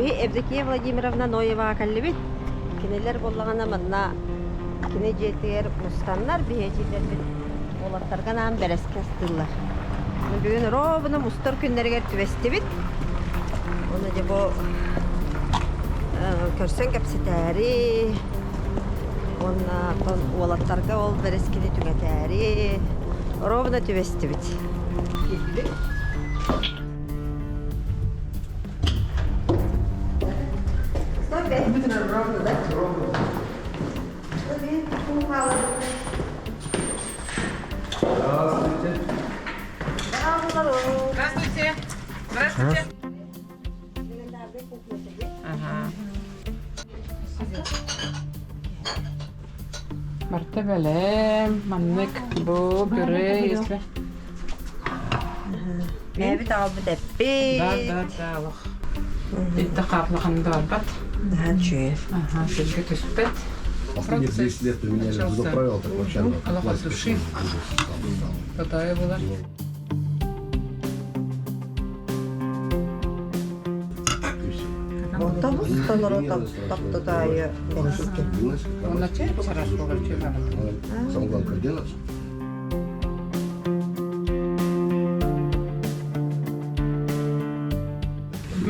Биһи Евдокия Владимировна Ноеваҕа кэллибит. Кинилэр буоллаҕына манна кини дьиэтигэр мустаннар биһи эдьиийдэрбит уолаттарга анаан бэрэски астыыллар. Бүгүн ровно мустар күннэригэр түбэстибит. Ону дьэ бу көрсөн кэпсэтээри уонна уолаттарга ол бэрэскини түҥэтээри ровно түбэстибит. Киирдибит. Стой, 5 ровно, да? Ровно. Здравствуйте. Здравствуйте. Здравствуйте. Ага. Барта бэлэм, маннык бу пюре, если. Бэйэбит аҕалбыт эппит. Да, да, да, олох. Итте хаапла ханна да барбат. Наһаа үчүгэй. Ага, сиргэ түспэт. Последние 200 лет применяли Начался. правила, так вообще Олох от души. Такая была. Отобус толору топтотаайы бэрэски. Он чай чараш буолар чай Самое главное, как делать.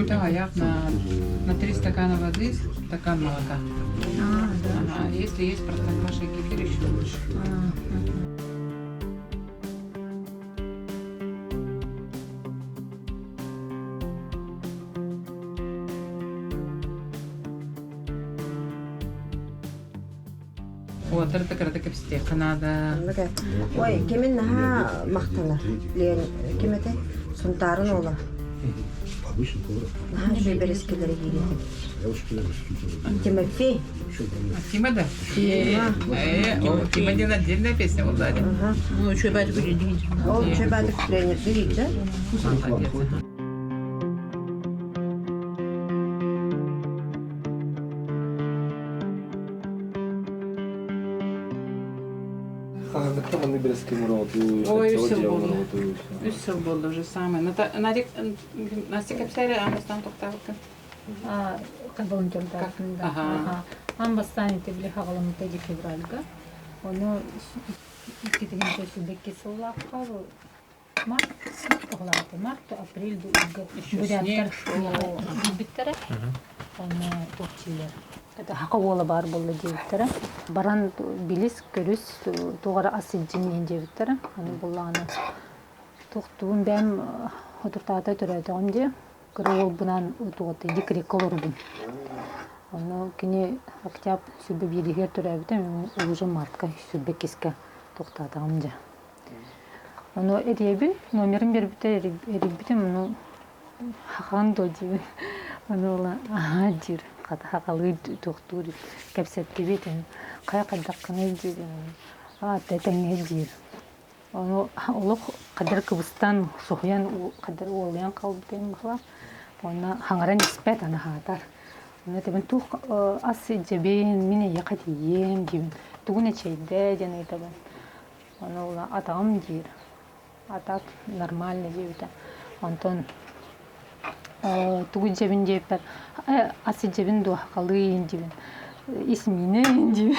Да, я на 3 стакана воды, стакан молока. А, да. Ага, если есть простокваша и кефир, еще лучше. Уолаттар да кырата кэпсэтиэххэ наада. Ой, кимин наһаа махтанар. Лен ким этэй? Сунтаарын уола. Наһаа үчүгэй бэрэскилэри киирэтим. Тимофей. Тима да? Э, Тима диэн отдельная песня была. Ну, үчүгэй баатык Ол үчүгэй баатык тренердир иитэ. Молодец. Хаһаныктан маннык бэрэски муруотуу, Ой, үс хотела сыл дьиэ буолла. муруотуу. Үс сыл буолла уже самое. Надя, Настя кэпсээри аан бастаан тохтообуккун. Волонтердаахпын да. Ага. Аан бастаан ити били хаҕаламмыта дии февральга. Ону иккитигин сүүрбэкки сыллаахха Март оҕолоото март апрель буряттар киирбиттэрэ онно туох дииллэр это хака уола баар буолла диэбиттэрэ баран билис көрүс туох эрэ ас илдьин иһин диэбиттэрэ аны буоллаҕына туохтуун бэйэм отуртаата төрөөтөҕүм дии кыра уолбунаан туох декрекка олорбун ону кини октябрь сүүрбэ бииригэр төрөөбүтэ уже мартка сүүрбэ иккискэ туохтаатаҕым дьэ Ону эрийэбин, номерын биэрбитэ эрийбитим, ону хахан дуо диибин. Ону ыла аһаа диир, хата хахалыы туохтуур кэпсэттибит, хайа хайдаххыный диибин, аата этэҥҥэ диир. Ону олох хадыр кыбыстан, соһуйан, хадыр уолуйан хаалбытым баҕалаах. Уонна хаҥаран испэт, аны аһаатар. Онно этэбин туох ас дьэбин, мин эйиэхэ тиийиэм диибин, тугун эчэйдэ диэн ыйытабын. Ону ула атаҕым диир. А так нормально диэбитэ. Онтон тугу дьэбин диэппэр ас дьэбин дуо хахалыы диибин. Ис миинэ диибин.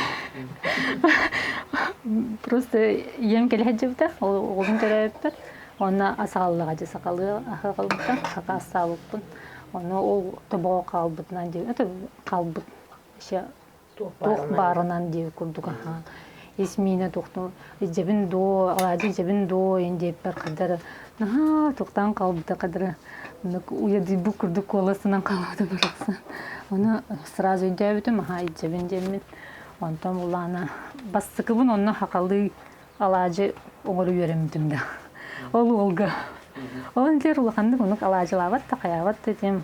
Просто ийэм кэлэ сылдьыбыта, оҕобун төрөөбүппэр. Онно ас аҕаллаҕа дьэ сахалыы аһы аҕалбыта, саха астаабыппын. Ону ол тобоҕо хаалбытынан диэн, это хаалбыт вообще туох баарынан диэбит курдук аһаан ис миинэ туохтун дьэбин дуо алаадьы дьэбин дуо ин диэппэр хадара наһаа туохтаан хаалбыта хадара уйадыйбыт курдук куоласынан хаалбыта барахсан ону сразу өйдөөбүтүм аһаа дьэбин диэммин онтон булаана бастакыбын онно хахалыы алаадьы оҥоро үөрэммитим да ол уолга ол интигэр улаханнык оннук алаадьылаабат да хайаабат да этим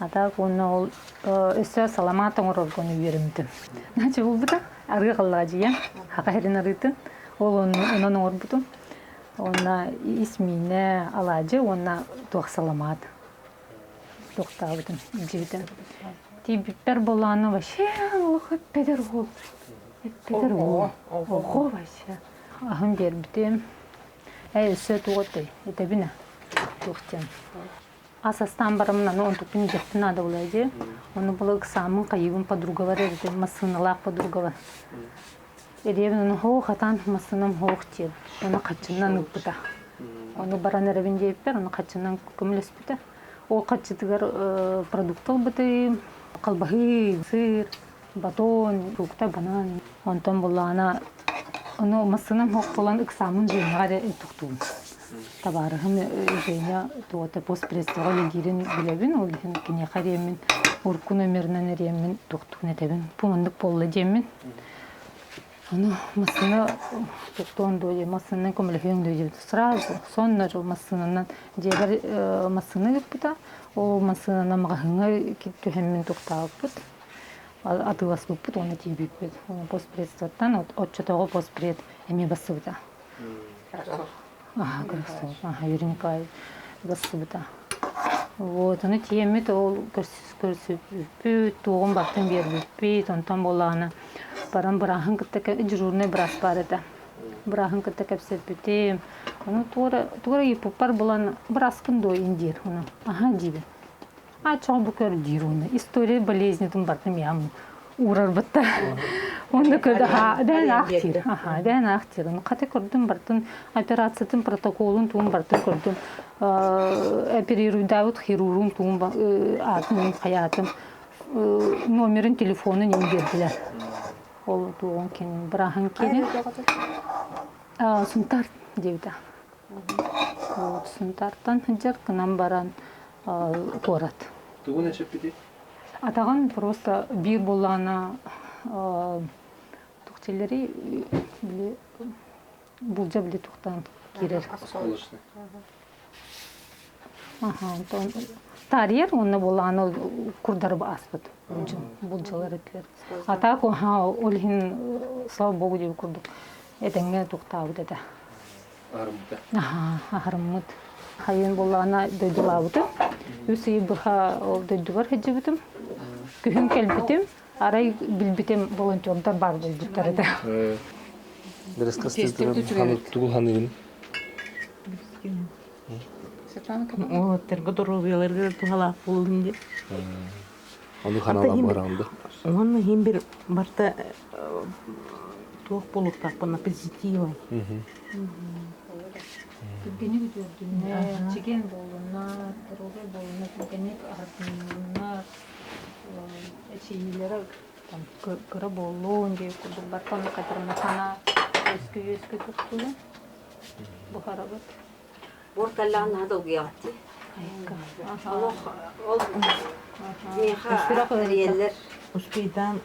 А так уонна ол өссө саламаат оҥорорго үөрэммитим. Наче булбута арыы халлаадьыйа, хака хэрин арыытын. Ол онон оҥорбутум. Уонна ис миинэ алаадьы уонна туох саламаат туохтаабытым, илдьибитим. Тиийбиппэр буоллаҕына вообще олох эппэтэр уол. Эппэтэр уол. Ого вообще. Аһын биэрбитим. Ээ өссө туох этэй? Этэбин ээ. Туох диэн. Ас астаан бараммын аны онтукпун дьиэхпин наада буолуо дии. Ону була ыксааммын хайыыбын подругалар эбитин массыыналаах подругалар. Эриэбин ону һоох хатаан массыынам һоох диэн. Ону хаччынан ыыппыта. Ону баран эрэбин диэбиппэр ону хаччынан көмөлөспүтэ. Ол хаччытыгар продукт ылбытым, халбаһыы, сыр, батон, фрукта, банан. Онтон буллаҕына ону массыынам һоох буолан ыксааммын Женяҕа эрэ тохтуубун. Табаарыһым Женя туота постпредствоҕа үлэлиирин билэбин, ол иһин киниэхэ эриэммин, урукку номерынан эриэммин туохтуун этэбин. Бу маннык буолла диэммин. Ону массыына туохтуон дуо диэн, массыынанан көмөлөһүөҥ дуо диэбит. Сразу сонно же массыынанан дьиэбэр массыына ыыппыта. Ол массыынанан маҕаһыыҥҥа түһэммин туохтаабыппыт. Атыыласпыппыт уонна тиийбиппит. Постпредствоттан оччотооҕу постпред эмиэ бассыбыта. Аха, Кравцов, аха, Юрий Николаевич бассыбыта. Вот, ону тиэммит ол көрсүппүт, туоҕун бартын биэрбиппит, онтон буоллаҕына баран бырааһын кытта дежурнай быраас баар этэ. Бырааһын кытта кэпсэппитим. Ону туора туора ыйыппыппар булан бырааскын дуо диир ону. Аха диибин. А чоҕо бу көр диир уонна история болезнитын бартым ям уурарбытта. Онно көрдө аха бээн аах диир. Аха бээн аах диир. Ону хата көрдүм бартын операциятын протоколун туун бартын көрдүм. Оперируйдаабыт хирурун туун аатын хайаатын номерин телефонун им биэрдилэр. Ол туоҕун кин быраһын кини Сунтар диэбитэ. Вот Сунтартан сылдьар гынан баран куорат. Тугун эчэппитий? Атаҕын просто биир буоллаҕына туох дииллэрий били булдьа били тухтаан киирэр. Осколочный. Аха, онтон таарыйар уонна буоллаҕына курдары ааспыт булдьалар этилэр. А так ол иһин слава богу диэбит курдук этэҥҥэ тухтаабыт этэ. Аһарыммыта. Аһаа, аһарыммыт. Хайын буоллаҕына дойдулаабытым. Үс ый быһа ол дойдубар сылдьыбытым. Күһүн кэлбитим, арай билбитим волонтердар баар буолбуттар этэ. Тугу ханыгын? Уолаттарга доруобуйаларыгар туһалаах буоллун диэн. Ону ханалаан бараанды. Уонна иһин бир барта туох буолуохтаахпына позитива. Түргэник үтүөрдүннэр, чиген буоллуннар, доруобай буоллуннар, түргэнник аһардыннар, эчийиилэрэ там кыра буоллун диэн курдук бартан катарына санаа үөскүү-үөскүү тохтуйун буһарабыт. Буор кэллэҕин наһаа долгуйаҕыт Олох ол миэхэ эрийэллэр. Успейдаан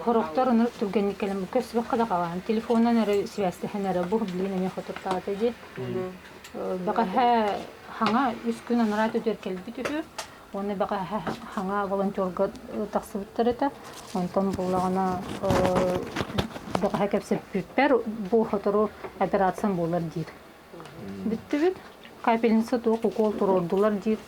Сорохтор ону түргэнник кэлэн көстүбэккэ да хаалан телефонунан эрэ связьтэһэн эрэ бу блин эмиэ хотуттаата дии. Бэҕэһээ хаҥа үс күн анараа өтөр кэлбит үһү. Уонна бэҕэһээ хаҥа волонтерга тахсыбыттар этэ. Онтон буоллаҕына бэҕэһээ кэпсэппиппэр бу сотору операциям буолар диир. Бүттүбүт. Капельница туох укол туруордулар диир.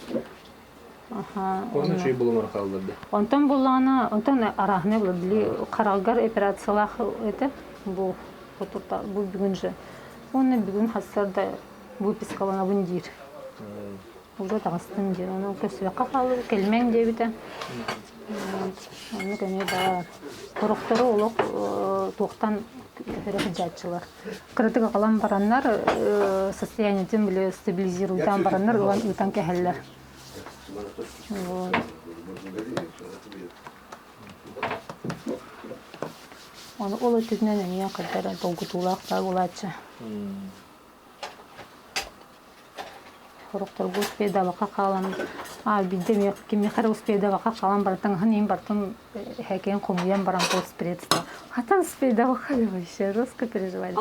Онно үчүгэй булумар хааллар да. Онтон буллаҕына, онтон арааһынай буолар. Били харалгар операциялаах этэ. Бу бу бүгүн же. Уонна бүгүн хассар да выпискаланабын диир. Уже таҕыстым диир. Ону көстүбэккэ хааллыбыт, кэлимэҥ диэбитэ. Оннук эмиэ баар. Сорохтору олох туохтан көһөрө сылдьааччылар. Кыратык аҕалан бараннар, состояниетын били стабилизируйдаан бараннар ылан ыытан кэһэллэр. Вот. Ону ол өттүнэн эмиэ хайдара долгутуулаах да буолааччы. Сорохторго успейдабакка хаалан, а биирдэ эмиэ кимиэхэ эрэ успейдабакка хаалан барытын аһын иһин бартын эһэкээн хомуйан баран постпредство. Хатан успейдабакка вообще жестко переживали.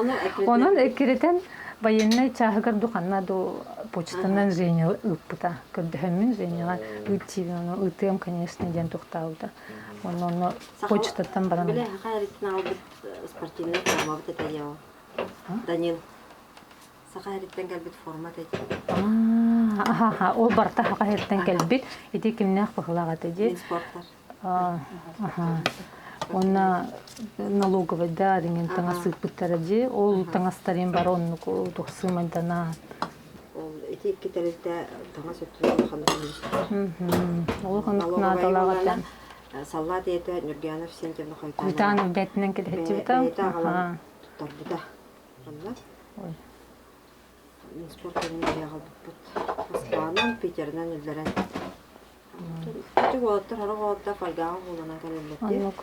Онон эккирэтэн военнай чааһыгар ду ханна ду почтанан Женя ыыппыта. Көрдөһөммүн Женяҕа ыыт диибин, ону ыытыам, конечно, диэн тухтаабыта. Онно онно почтаттан баран. Бile хаха эриттен албыт спортивный формабыт этэ диэҕэ. Данил Саха сириттэн кэлбит форма этэ Аха, ол барыта Саха сириттэн кэлбит. Ити кимнээх быһылаах этэ дии? Спорттар. Аха. Уонна налоговайдар иҥин таҥас ыыппыттара дии. Ол таҥастарын бары оннук туох сыымайданан. Ол ити икки тэрилтэ таҥас өттүнэн улаханнык көмөлөспүт. Улаханнык наадалаах этэ. Саллаат ийэтэ Нюргянов Сентьевна Хойтанова. Хойтанов бэтинэн кэлэһиччибитэ. Бэйэтэ аҕалан туттарбыта. Онно спорт көрүҥүн биһиги аҕалбыппыт. Москванан, Питеринэн үллэрэн. Ити уолаттар сорох уолаттар фольгаҕа ууланан кэлэллэр дии. Оннук,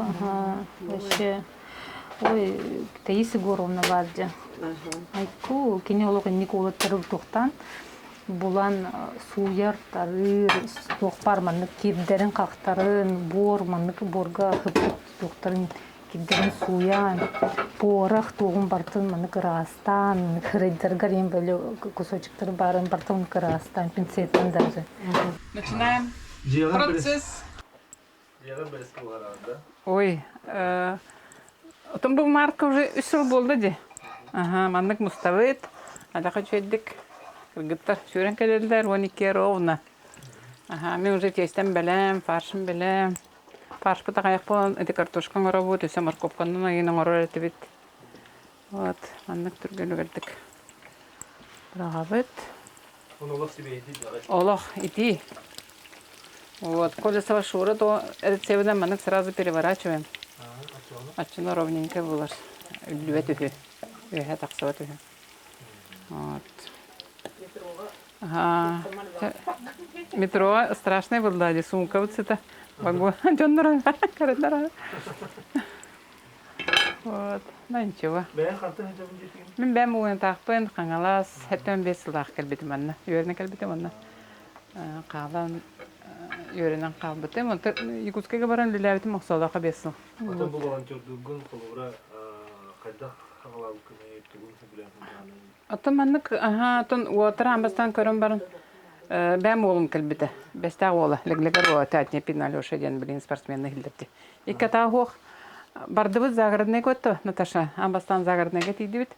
вообще Ой, Таис Егоровна баар дьэ. Айку, кини олох инник уолаттары туохтаан булан сууйар, тарыыр, туохпар маннык кирдэрин хахтарын, буор маннык буорга хыппыт туохтарын кирдэрин сууйан, порох туоҕун бартын маннык ыраастаан, хырайдаргар им бөлө кусочектары баарын бартын ыраастаан, пинцетин даже. Начинаем процесс. Ой, отон бу мартка уже үс сыл буолла дии. Аха, маннык муставыт, адаха үчүгэйдик кыргыттар сүүрэн кэлэллэр 12 ровно. Аха, мин уже тиэстэн бэлэм, фаршым бэлэм. Фаршпыт аҕыйах буолан ити картошка оҥоробут, өссө моркуопканан айын оҥорор этибит. Вот, маннык түргэн үгэрдик быраҕабыт. Олох итии. Вот, колесова шура, то рецебынан маннык сразу переворачиваем. Оччоно ровненько булар. Үллүбэт үһү. Үөһэ тахсыбат үһү. Вот. Ага. Метро страшный был, да, сумка вот это. Вагон. Дьоннор карандар. Вот. Ну ничего. Мин бэйэм угунатаахпын Хаҥалас 75 сыллаах кэлбитим манна. Үөрэнэ кэлбитим онно. Хаалан үөрэнэн хаалбытым. Онтон Якутскайга баран үлэлээбитим охсоолоохо 5 сыл. Оттон бу волонтердуургун холобура хайдах хаҥалаабыккыный, тугун сөбүлээн сылдьаҕыный? Оттон маннык аһаа оттон уолаттар аан бастаан көрөн баран бэйэм уолум кэлбитэ. Бэстээх уола, Леглегер уола Тятнепин Алеша диэн билигин спортсмены иһиллэрди. Икки атаах уох бардыбыт загородныйга отто Наташа аан бастаан загородныйга тиийдибит.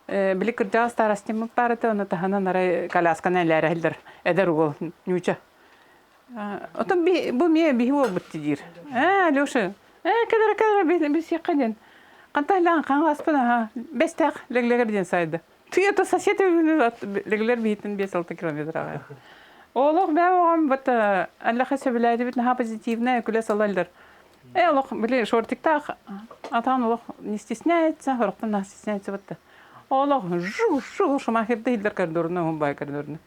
Били кырдьаҕас старостиммыт баар этэ, ону таһынан арай колясканы элээрэ иһиллэр эдэр уол Нюча. Отон бу миэ биһи уолбут диир. Ээ, Алеша, ээ, кэлэрэ кэлэрэ билсиэххэ диэн. Хантан хаҥаласпын аха бэстээх леглегер диэн сайда. Ты это сосед леглер биһиттэн 5-6 километр аҕай. Олох бээ оҕом вот аллаха сөбүлээдибит наһаа позитивная күлэ салаллар. Э олох били шортиктаах атаан олох не стесняется, сорохтон наһаа стесняется вот Олох жу жу шумахерды хиллер коридорuna уһун бай коридорuna.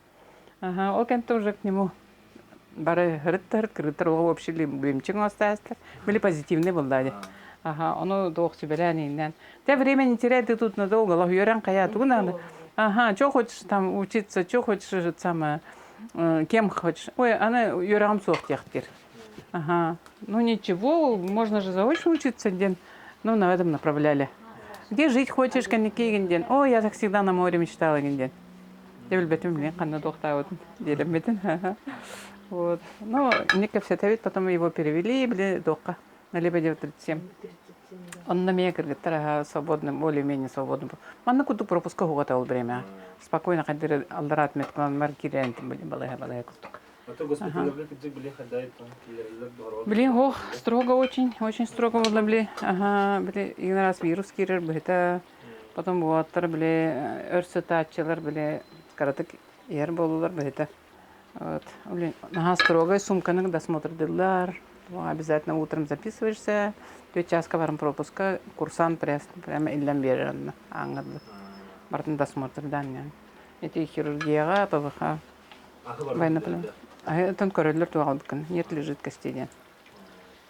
Ага, ол кэнтэ уже к нему бары һырыт кыргыттар оҕо вообще любимчик оҥостаастар. Били позитивный был Ага, ону туох сүбэлээн ииннээн. Те время не теряй, ты тут надолго, лоһуйоран хайа, тугу надо. Ага, что хочешь там учиться, что хочешь это самое, кем хочешь. Ой, аны үөрэҕим суох диэхтиир. Ага, ну ничего, можно же заочно учиться, ден. Ну, на этом направляли. Где жить хочешь, кэнники ден. Ой, я так всегда на море мечтала, ден. Дьэ билбэтим билин ханна туохтаабытын диэлэммитин. Вот. Ну, мне кэпсэтэбит, потом его перевели, били туохха на Лебедева 37. Онно эмиэ кыргыттар аһа свободным, более-менее свободным. Манна курдук пропуска уһугата ол время. Спокойно хаддыр аллара отметкаланмар киирэн балыһа балыһа курдук. Блин, ох, строго очень, очень строго было, били. Ага, били, один раз вирус киирэр быһыта. Потом уолаттар, били, өр сытааччылар, били, кыратык иһэр буоллулар быһыта. Вот. Блин, наһаа строгай сумканы досмотрдыллар. Обязательно утром записываешься. Түөрт чааска баран пропуска курсант прямо иллэн биэрэр онно ааҥҥырды. Барытын досмотрдаан. Ити хирургияҕа, ПВХ военно Оттон көрөллөр туох албыккын. Нет ли жидкости диэн.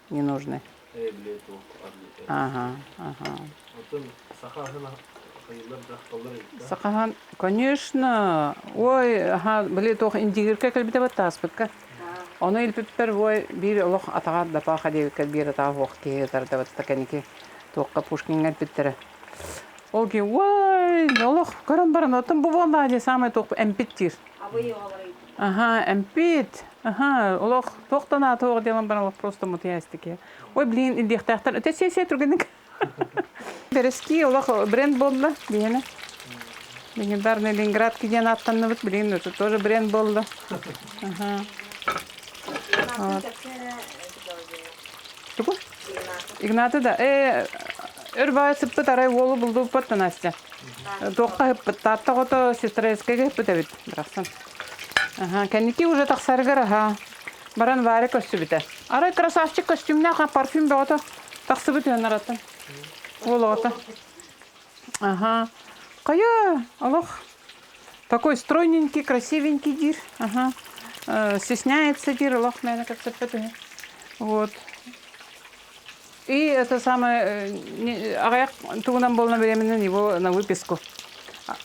Ненужной. Ага, ага. Сахахан, конечно. Ой, аха, били туох Индигирка кэлбитэ баттааспыкка. Ону илпиппэр ой биир олох атаҕар дапаха диэбиккэ биир атаҕа суох киһи ытардабытта кэнники туохха Пушкиҥҥа эппиттэрэ. Ол киһи ой, олох көрөн баран оттон бу буоллаа дии саамай туох эмпит диир. Аха, эмпит. Аха, олох туохтан аата диэн баран олох просто мутуйа истики. Ой, блин, илдиэхтээхтэр. Өтө сиэ-сиэ түргэнник. Бэрэски олох бренд буолла биһиэнэ. Легендарный Ленинградки диэн ааттанныбыт, билигин это тоже бренд буолла. Аха. Тугу? Игнаты да, өр баай сыппыт арай уолу булдуппат да Настя. Туохха ыппыт, Таатта оҕото Сестрорецкайга ыппыт эбит, барахсан. Аха, кэнники уже тахсарыгар аха, баран Варя көрсүбүтэ. Арай красавчик костюмнаах парфюм бөҕөтө тахсыбыт үһүн Уол оҕото. Ага. Хайа, олох такой стройненький, красивенький диир. Ага. Стесняется диир, олох мээнэ кэпсэппэт үһү. Вот. И это самое, аҕыйах тугунан буолна беременна его на выписку.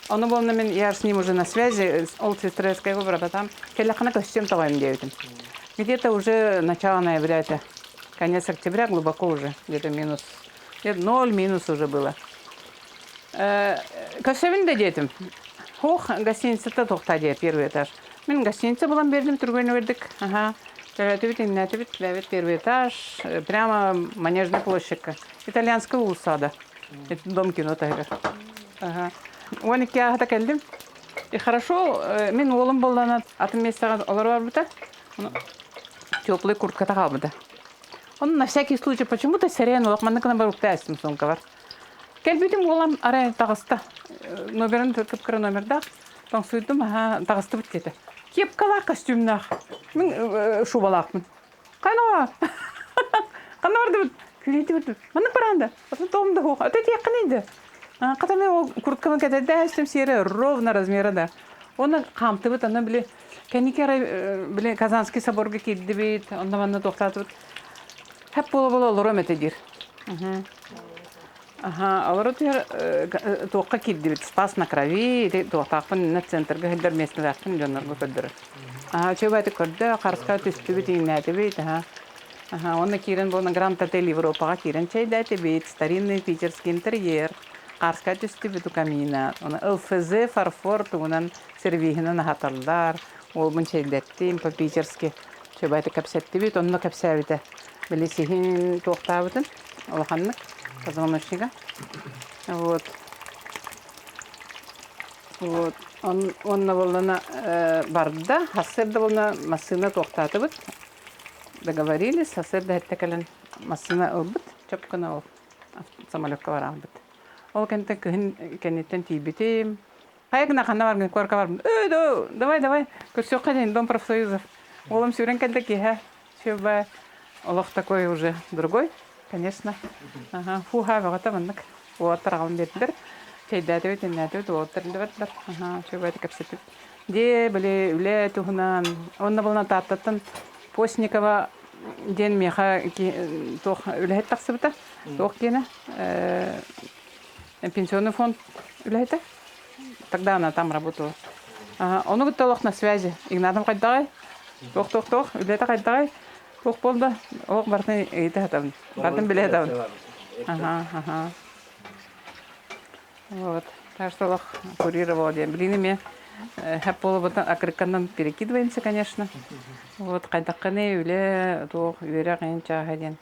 Ону буолна мин я с ним уже на связи, ол сестрерская выбрата кэллэххинэ көстүөм тоҕойум диэбитим. Где-то уже начало ноября это, конец октября глубоко уже, где-то минус Ноль минус уже было. Көрсөбүн да диэтим. Хуох гостиницата туохта диэ первый этаж. Мин гостиница булан бердим түргэн бердик. Ага. Төлөтүбүт, иннэтибит, бэбит первый этаж, прямо Манежная площадка. Итальянская улусада. Дом кино таһыгар. Ага. 12 аһата кэлдим. И хорошо, мин уолум боллана атын местаҕа олоро барбыта. Теплый куртката хаалбыта. Он на всякий случай почему-то сэрэн олох маннык гына барукта эстим сумка Кэлбитим уолам арай таҕыста. Номерын кып-кыра номердаах. Тоҥсуйдум, аха, таҕыстыбыт диэтэ. Кепкалаах костюмнаах. Мин шубалаахпын. Хана Ханна бардыбыт? Күлүйтүбүт. Маннык бараан да. Атын тоҕум да суох. Ата тиэххин инде. Хата мен ол куртканы кэтэрдэ эстим сиэрэ ровно размера да. Оны хаамтыбыт, аны били Кэнники арай били Казанский соборга киирдибит, онно манна туохтаатыбыт. Хэп буола-буола олоруом этэ диир. Аха, олоро түһэр туохха киирдибит, Спас на крови, ити туохтаахпын инна центрга сылдьар миэстэлээхпин дьоннорго көрдөрөр. Аха, үчүгэй көрдө, харыска түстүбүт, иҥнээтибит, аха. Аха, уонна киирэн буолна Гранд Отель Европаҕа киирэн чэйдээтибит, старинный питерский интерьер, харыска түстүбүт у камина, оны ЛФЗ фарфор тугунан сервиһинэн аһаталлар, уолбун чэйдэттим по-питерски чөбөтө кэпсэттибит, онно кэпсээбитэ. Били сиһин туохтаабытын улаханнык позвоночнига. Вот. Вот. Онно буоллана барда, сарсыарда буолна массыына туохтаатыбыт. Договорились, сарсыарда эрдэ кэлэн массыына ылбыт, чопкуна ол самолекка бараабыт. Ол кэнниттэн күһүн кэнниттэн тиийбитим, Хайа гына ханна баргын куорка барбын. Өө доо, давай давай, көрсүөххэ диэн Дом профсоюзов. Уолум сүүрэн кэлдэ киэһэ. Сүбэ олох такой уже другой, конечно. Ага, фуха бөҕөтө маннык. Уолаттар аҕалан биэрдилэр. Чэйдээтибит, иннээтибит, уолаттар илдьибэттилэр. Ага, үчүгэй кэпсэтибит. Дьиэ, били, үлэ туһунан. Онно булан Тааттаттан Постникова диэн миэхэ туох үлэһит тахсыбыта. Туох диэнэ пенсионный фонд үлэһитэ. Тогда она там работала. Ону кытта олох на связи. Игнатом хайдаҕай? Туох туох туох үлэтэ хайдаҕай? Туох буолда? Олох барытын ыйыта сатабын. Барытын билэ сатабын. Ага, ага. Вот. Так что олох курировала диэн. Билигин эмиэ хэп буолабытын акырыкканан перекидываемся, конечно. Вот хайдаххыный үлэ, туох үөрэх эн чааһа диэн.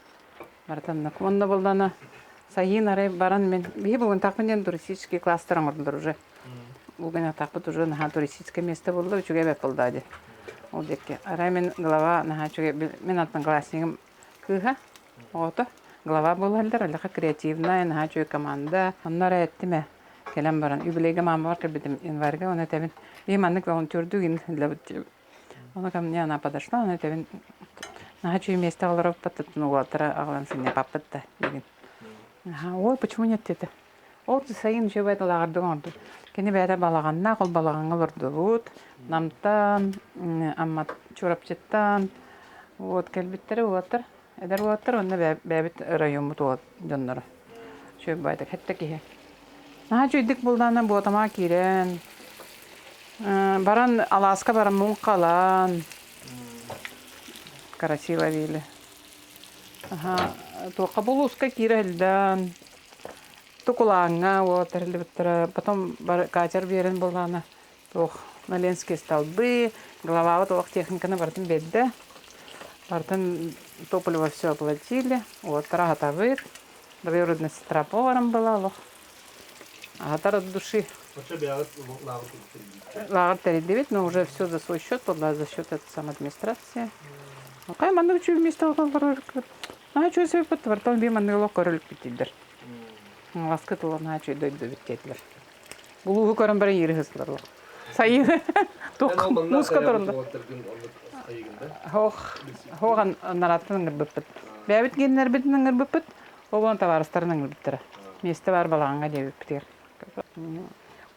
Барытаннык. Уонна буоллаана сайын арай баран мин биһи булгунтахпын диэн туристический кластер оҥордулар уже. Булгунтахпыт уже наһаа туристическое место буолла, үчүгэй бэрт буолла дии. Ол диэки. Арай мин глава наһаа үчүгэй мин одноклассникым кыыһа оҕото глава буолаллар, аллаха креативная, наһаа үчүгэй команда. Онно арай эттим ээ, кэлэн баран юбилейга маамабар кэлбитим январьга, оны этэбин, и маннык волонтердуу гин диэбит. Ону ко мне она подошла, она этэбин наһаа үчүгэй миэстэ олороппут уолаттара аҕалан сынньапаппыт да диигин. Аха, ой, почему нет диэтэ. Ол сайын үчүгэй лааҕырдык оҥордум. Кини бэйэтэ балаҕаннаах, ол балаҕаҥҥа олордубут. Намтан, Амма Чурапчыттан вот кэлбиттэрэ уолаттар, эдэр уолаттар уонна бэйэбит райоммут уол дьонноро. Үчүгэй баайдык, хэттэ киһи. Наһаа үчүгэйдик булдаана Буотамаҕа киирэн, баран алааска баран муҥхалаан, красиво вили. Аха, туохха булууска киирэ сылдьан, Тукулааҥҥа уот тэриллибиттэрэ, потом катер биэрэн буоллаҕына туох на Ленские столбы, главабыт олох техниканы барытын биэрдэ. Барытын топливо все оплатили, уоттара аһатабыт. Двоюродная сестра поваром была олох. Аһатар от души. Лааҕыр тэриллибит, но уже все за свой счет, была за счет этой самой администрации. Хай маннык үчүгэй место олорор. Наһаа үчүгэй сөппүт бартан биир маннык олох көрө иликпит Хаҥаласка тыла наһаа үчүгэй дойду эбит диэтилэр. Булууһу көрөн баран иири сыстылар олох. Сайыны туох мууска турунда. Хоох хоох нарааттан ыҥырбыппыт. Бэйэбит геннэрбитин ыҥырбыппыт, ол уон табаарыстарын ыҥырбыттара. Миэстэ баар балаҕаҥҥа диэбиппитигэр.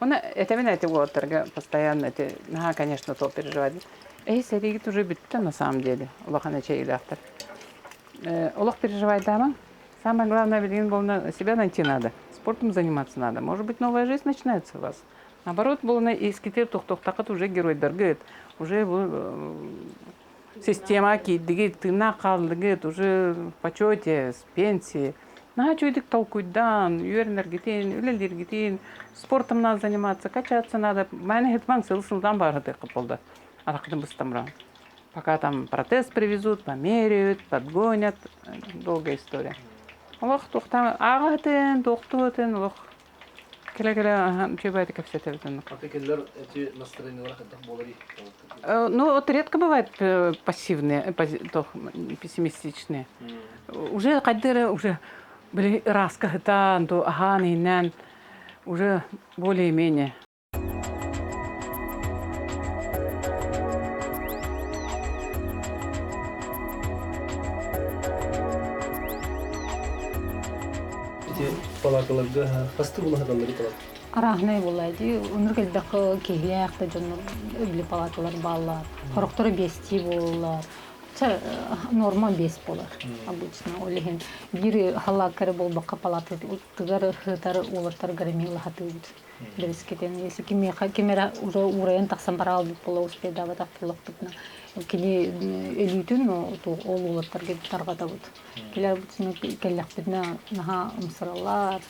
Уонна этэбин эти уолаттарга постоянно эти наһаа, конечно, то переживать. Эй, сэриигит уже бүттэ на самом деле, улахан эчэйиилээхтэр. Олох переживайдаамаҥ. Самое главное, билигин буолна себя найти надо, спортом заниматься надо. Может быть, новая жизнь начинается у вас. Наоборот, буолна искитер тохтохтахыт уже геройдаргыт, уже система киирдигит, тыыннаах хааллыгыт, уже в почете, с пенсии. Наһаа үчүгэйдик толкуйдаан, үөрэнэргитин, үлэлииргитин, спортом надо заниматься, качаться надо. Мээнэ хитман сыл-сылдан баарытыаххыт буолда. Араххытын быстан баран. Пока там протез привезут, померяют, подгонят. Долгая история. Олох туохтан ааҕаһытын, туохтуутун, олох кэлэ-кэлэ үчүгэй кэпсэтэбит оннук. А кэллэр эти настроениялар хайдах буоларый? Ну, вот редко бывает пассивные, пессимистичные. Уже хайдары уже были ыраскаһытан, то аһаан иһинэн уже более-менее. Ити палаталарга хасты булаһаталлары палата? Арааһынай буолла дии. Оннук элбэх киһилээх да дьоннор били палаталар бааллар. Сорохторо биэстии буолаллар. Чэ, норма биэс буолар обычно. Ол иһин биир халаакка эрэ буолбакка палататыгар ыһытар уолаттаргар эмиэ ылаһатыыбыт. Бэрискитин если кимиэхэ ким эрэ уже уурайан тахсан бара албыт буола успейдаабатах буоллахпытына кини өлүүтүн ол уолаттарга тарҕатабыт. Кэлэр кэллэхпитинэ наһаа умсараллар,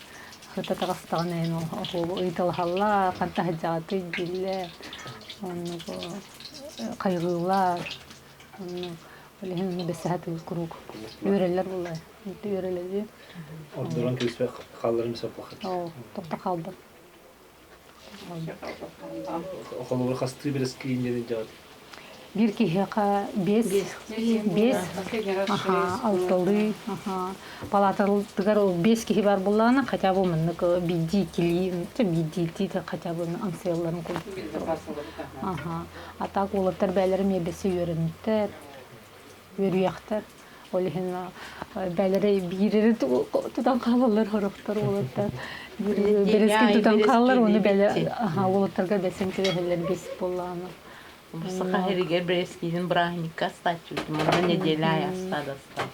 сыта таҕыстаҕына эн ыйыталаһаллар, ханта сылдьаҕытый дииллэр, оннук хайҕыыллар, оннук ол иһин онно бэсэһэ куруук үөрэллэр буоллар, үөрэлэлии. Ордорон кэбиспэт хаалларым соппохот. Оо, тохто хаалбат. Холобур хастыы бэрэскиин диэн дьаҕат. Биир киһиэхэ биэс, биэс, аха, алталыы, аха. Палататыгар ол биэс киһи бар буоллаҕына, хотя бы маннык биирдии иккилии, биирдиилии хотя бы амсайалларын курдук. Аха. А так уолаттар бэйэлэрэ миэбэсэ үөрэммиттэр, үөрүйэхтэр. Ол иһин бэлэри биири тутан хаалаллар сорохтор уолаттар. Бэрэски тутан хааллар, ону бэлэ уолаттарга бэсэн кэбиһэллэр бис буоллаҕына. Саха сиригэр бэрэскиитин бырааһынньыкка астааччыбыт, манна неделя аайы астаада астаах.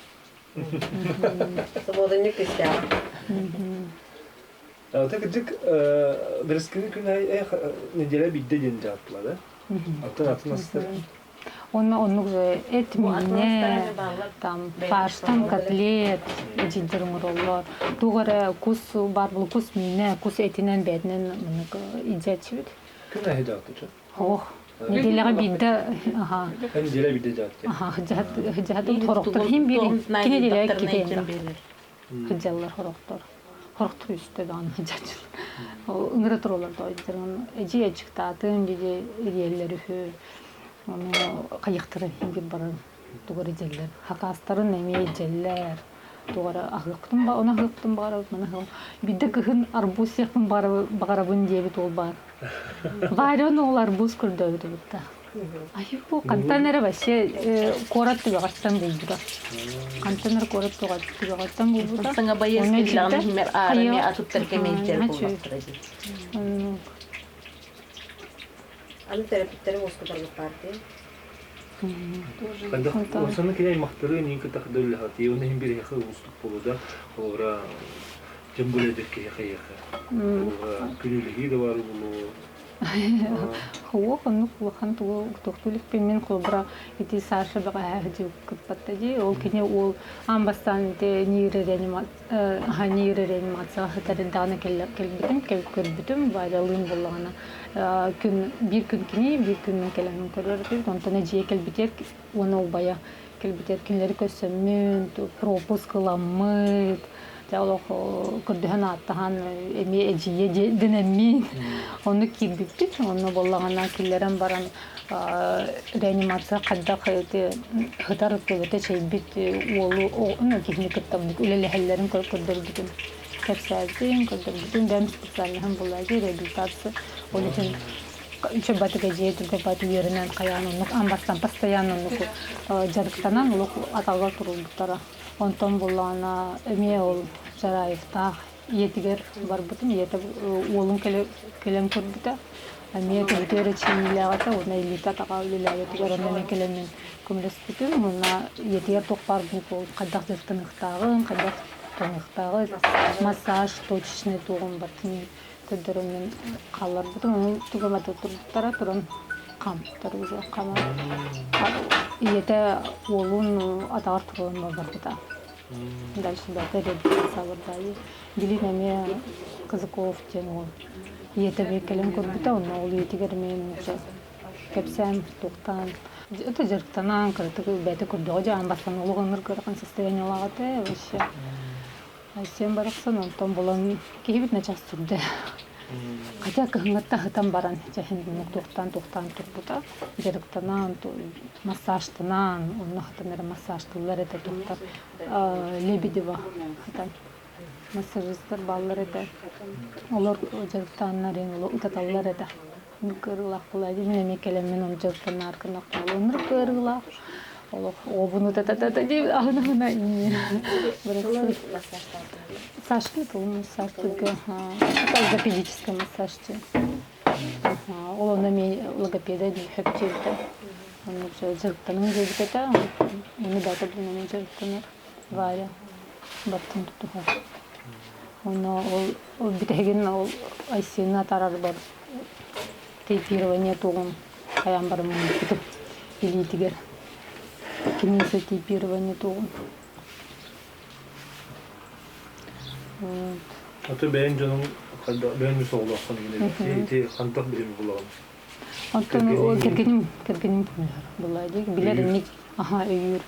Субуотунньук күстээх. Так кырдьык бэрэскини күн аайы неделя биирдэ диэн дьааттылар да? Атын атын астар. Онно оннук эт миинэ, там фарштан котлет дьиндер оҥороллор. Туох эрэ кус баар буолу кус миинэ, кус этинэн бээтинэн маннык илдьээччибит. Күн аайы дьааттыча? Ох, неделяҕа биирдэ аха. Неделя биирдэ дьаатты. Аха, дьаат хорохтор хин биир икки неделя иккитэ Сылдьаллар сорохтор. Сорохтор үстэ даҕаны сылдьааччылар. Ыҥыра тураллар дойдуларын эдьиий аччыктаатым диди ириэллэр үһү. Ону хайыахтара иһин баран тугу эрэ дьэллэр. Хакаастарын эмиэ дьэллэр. Тугу эрэ аһыахпытын ба ону аһыахпытын баҕарабыт, маны аһыам. Биирдэ кыһын арбуз сиэхпин баҕарабын диэбит уол баар. Варя ол арбуз көрдөөбүт эбит Айуу, хантан эрэ вообще куорат түгэҕиттэн булбута. Хантан эрэ куорат түгэҕиттэн булбута. Саҥа байыас кэллэҕинэ химер аарами атыттар кэмиэнчэр буоллахтара дии. Аны төрөппүттэри уоскутарбыт баар дии. Осаны кини аймахтары нин кытта үлэхати, оны хим бириэхэ уустук болуда, олора тем более киһиэхэ иэхэ. Күнүлэһии да бар булуу. Суох, оннук улахан тугу тохтуу иликпин. Мин холобура ити Саша бэҕэһээ сылдьыбыппат дии. Ол кини уол аан бастаан ити нейрореанимацияҕа сытар эрдэҕинэ кэлбитим, көрбүтүм. Варялыын буоллаҕына күн биир күн кини, биир күн мин кэлэммин көрөр этибит. Онтон эдьиийэ кэлбитигэр уонна убайа кэлбитигэр кинилэри көрсөммүн, пропуск ыламмыт, дьэ олох көрдөһөн ааттаһан эмиэ эдьиийэ дэнэммин онно киирбиппит. Онно буоллаҕына киллэрэн баран Реанимация хайдах ити ытар төбөтө чэйбит уолу киһини кытта үлэлэһэллэрин көрдөрбүтүм. Кэпсээбитим, көрдөрбүтүм, бэйэм специальноһым буолла дии реабилитация. Ол иһин үчүгэй дьиэ түргэн үөрэнэн хайаан оннук аан бастаан постоянно оннук дьарыктанан олох атаҕар турулбуттара. Онтон буллаҕына эмиэ ол Чараевтаах ийэтигэр барбытым. Ийэтэ уолун кэлэн көрбүтэ. Эмиэ төбөтүгэр эчэйиилээх этэ уонна илиитэ атаҕа үлэлээбитигэр онно эмиэ кэлэн мин көмөлөспүтүм. Уонна ийэтигэр туох баар ол хайдах дьарыктаныахтааҕын, хайдах туһаныахтааҕын, массаж точечнай туоҕун барытын көрдөрөн мин хаалларбытым. Ону тугу эмэ турбуттара туран хаампыттар уже хааман ийэтэ уолун атаҕар туруоран барбыта. Дальше бэйэтэ реабилитациялардаайы. Билин эмиэ Казаков диэн уол ийэтэ эмиэ кэлэн көрбүтэ, онно ол ийэтигэр эмиэ нуучча кэпсээн, туохтаан это дьарыктанан, кыратык бэйэтэ көрдөҕө дьаан бастан олох ынырык ыарахан состояниелаах этэ вообще. Айсен барахсан онтон булан киһибит начаас турда. Хотя кыһыҥҥытта сытан баран чэһин туохтаан-туохтаан турбута. Дьарыктанан, массажтанан, онно хатан эрэ массажтыыллар этэ туохтар Лебедева хатан массажистар бааллар этэ. Олор дьарыктааннар ытаталлар этэ. Кыарыылаах буолаа дии. Мин эмиэ кэлэммин ону дьарыктанаары гыннахпына оннук кыарыылаах. Олох оҕобун ытатата дии аһына-аһына Массаж массаж ортопедический массаж дии. Ол онно эмиэ логопеда дии хөптүүрдэ. Оннук дьарыктаныҥ диэбит этэ. Ону баата билин эмиэ дьарыктанар. Варя бартын тутуһар. Онно ол бүтэһигин ол Айсены атаарарбар тейпирование туоҕун хайаан бараммын бүтүп илиитигэр киниэхэ тейпирование туоҕун. Аты бэйэҥ дьонуҥ бэйэҥ соҕолооххун ити хантах билими булаҕын? Оттон кэргэним кэргэним көмөлөһөр буолла дии билэр инник аха өйүүр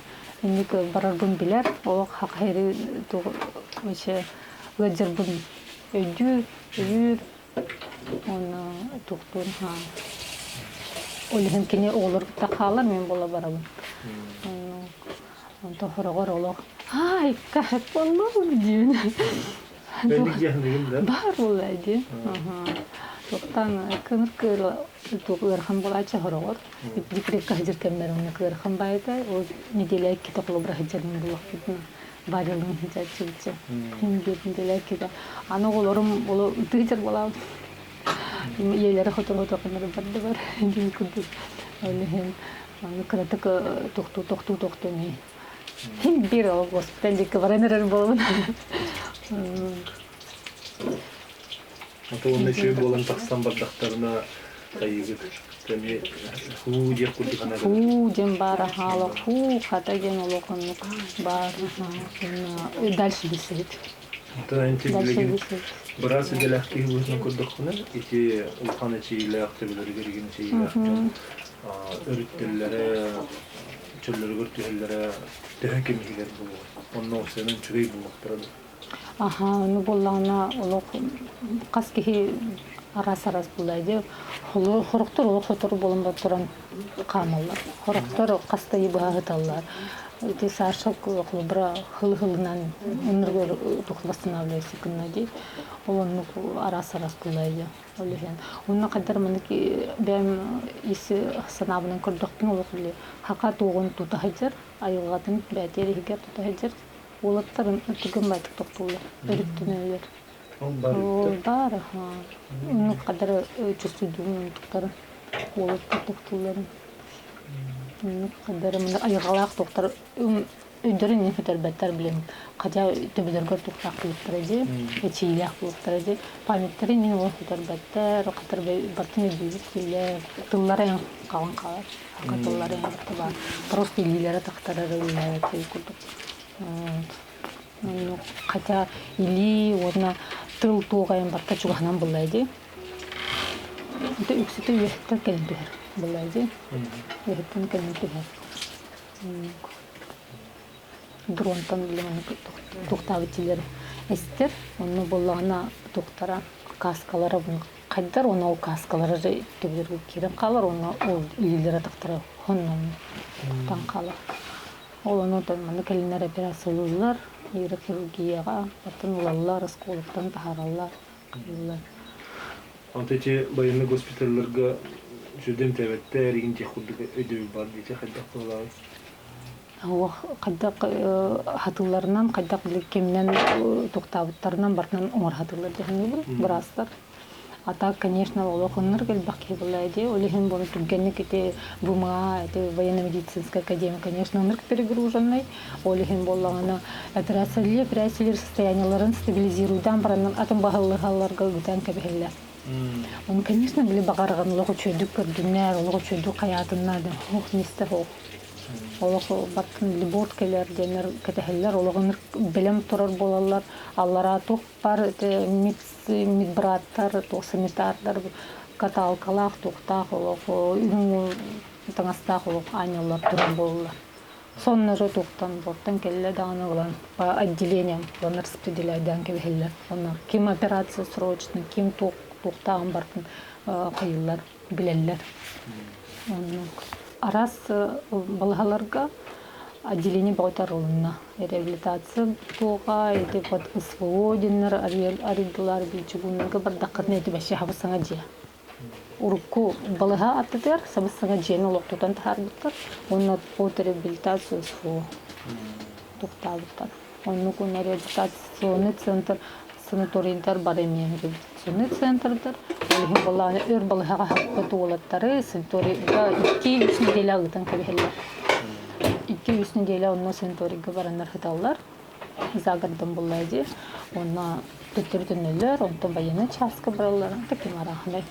инник барарбын билэр олох хахайры вообще ыалдьарбын өйдүүр өйүүр уонна туохтуун ол иһин кини оҕолор кытта хаалар мин буола барабын онтон хороҕор олох ай каһэт буоллум диэн Баар буолла дии. Туохтан кыҥыр кыырла ыарахан буолааччы хороҕор. Декрекка сылдьар кэммэр онно ыарахан баайыта. Ол неделя иккитэ холобура сылдьарым буолуохпутуна баарылын сылдьааччыбытча. Хин биир неделя иккитэ. Аны оҕолорум оло ытыы сылдьар буолаабыт. Ийэлэрэ хотор-хотор ханнары бардыбар диэн курдук. Ол иһин аны кыратык тохтуу-тохтуу тохтуу Хин биир ол госпиталь диэки баран эрэр буолабын. Ата уонна үчүгэй буолан тахсан бардахтарына хайыыбыт эмиэ хуу диэх курдук анаа Хуу диэн баара хаала хуу хата диэн олох оннук баар дальше билсибит. Онтон эн билигин быраас идэлээх киһи быһыытынан көрдөххүнэ ити улахан эчэйиилээх төбөлөрүгэр игин эчэйиилээх дьон өрүттэллэрэ чөллөрүгэр түһэллэрэ төһө кэм иһигэр буолуой? Онно сыанан үчүгэй буолуохтара дуо? Аха, ону буоллаҕына олох хас киһи араас-араас буолла дии. Хорохтор олох сотору буолан туран хаамаллар. Хорохтор хас да ыйы быһа сыталлар. Ити Саша холобура хыл-хылынан оннугар туох восстанавливайся гынна дии. Ол оннук араас-араас буолла дии. Ол иһин онно хайдар маннык бэйэм ис санаабынан көрдөхпүнэ олох били хака туоҕун тута сылдьар, айылҕатын бэйэтигэр иһигэр тута сылдьар уолаттар түргэн баайдык тохтууллар, өрүттүнэллэр. Ол баар оннук хадары чувствуйдуун туктарын уолаттар тохтуулларын оннук хадары айылҕалаах туохтар өйдөрүн иһин сүтэрбэттэр билин хотя төбөлөргөр туохтаах буолуохтара дии эчиилээх буолуохтара дии памяттарын иһин олох сүтэрбэттэр хатар бартын өйдүүбүт дииллэр тыллара эн хаалан хаалар хака тыллара эн баар просто илиилэрэ тахтарара үлэлээбэт курдук хотя илии уонна тыл туоҕайын барыта чугаһынан буллай дии это үксүтэ үөһэттэн кэлэн түһэр буллай дии үөһэттэн кэлэн түһэр Дронтан туохтаабыт дьиэлэр эстэр. Онно буоллаҕына туохтара каскалара. хайдар, уонна ол кааскалара төбөлөргө киирэн хаалар, уонна ол илиилэрэ атахтара хоннон тохтон хаалар. Ол ону манна кэлиннэр операциялыыллар, нейрохирургияҕа баттан ылаллар, оскуолаттан таһаараллар, хайыыллар. Онто ити байыаннай госпиталларга сүрдэм тэбэттэр игин диэх курдук өйдөбүл бар диэти хайдах буолаҕын? Хайдах хатылларынан, хайдах кимнэн туктаабыттарынан барытынан оҥор хатыллар дьаһаныбын быраастар. А так, конечно, олох оннук элбэх киһи буолла дии. Ол иһин буолу түргэнник ити ВМА, ити военно-медицинская академия, конечно, оннук перегруженный. Ол иһин буоллаҕына операциялыы операциялыыр состояниеларын стабилизируйдаан бараннан атын баһыллыһалларга ыытан кэбиһэллэр. Он, конечно, били баҕарҕан олох үчүгэйдик көрдүннэр, олох үчүгэйдик хайаатыннар диэн ох мистер ох. Олох баттын либорт кэлэр диэннэр кэтэһэллэр, олох бэлэм турар буолаллар. Аллараа туох бар медбраттар, туох санитардар каталкалаах, туохтаах олох үрүҥ таҥастаах олох аанньаллар турар буолаллар. Сонно же туохтан буортан кэллэ даҕаны ылан по отделениям ылан распределяйдаан кэбиһэллэр. Онно ким операция срочно, ким туох туохтааҕын барытын хайыыллар, билэллэр. Оннук. Араас балаһаларга отделение бөҕөтө арылынна. Реабилитация туоҕа, ити вот СВО диэннэр арыйдылар, чугууннарга бардаххытына ити вообще саҥа дьиэ. Урукку балыһа аттытыгар сабыс-саҥа дьиэни олохтутан таһаарбыттар уонна под реабилитацию СВО туохтаабыттар. Оннук уонна реабилитационный центр санаторийдар бары эмиэ реабилитационный центрдар. Ол иһин былааны өр балыһаҕа хаппыт уолаттары санаторийга 2-3 неделя ыытан кэбиһэллэр. 2-3 неделя онно санаторийга бараннар сыталлар. За городом булла дии. Уонна төттөрү төннөллөр, онтон военнай чааска бараллар. Таким арахнай.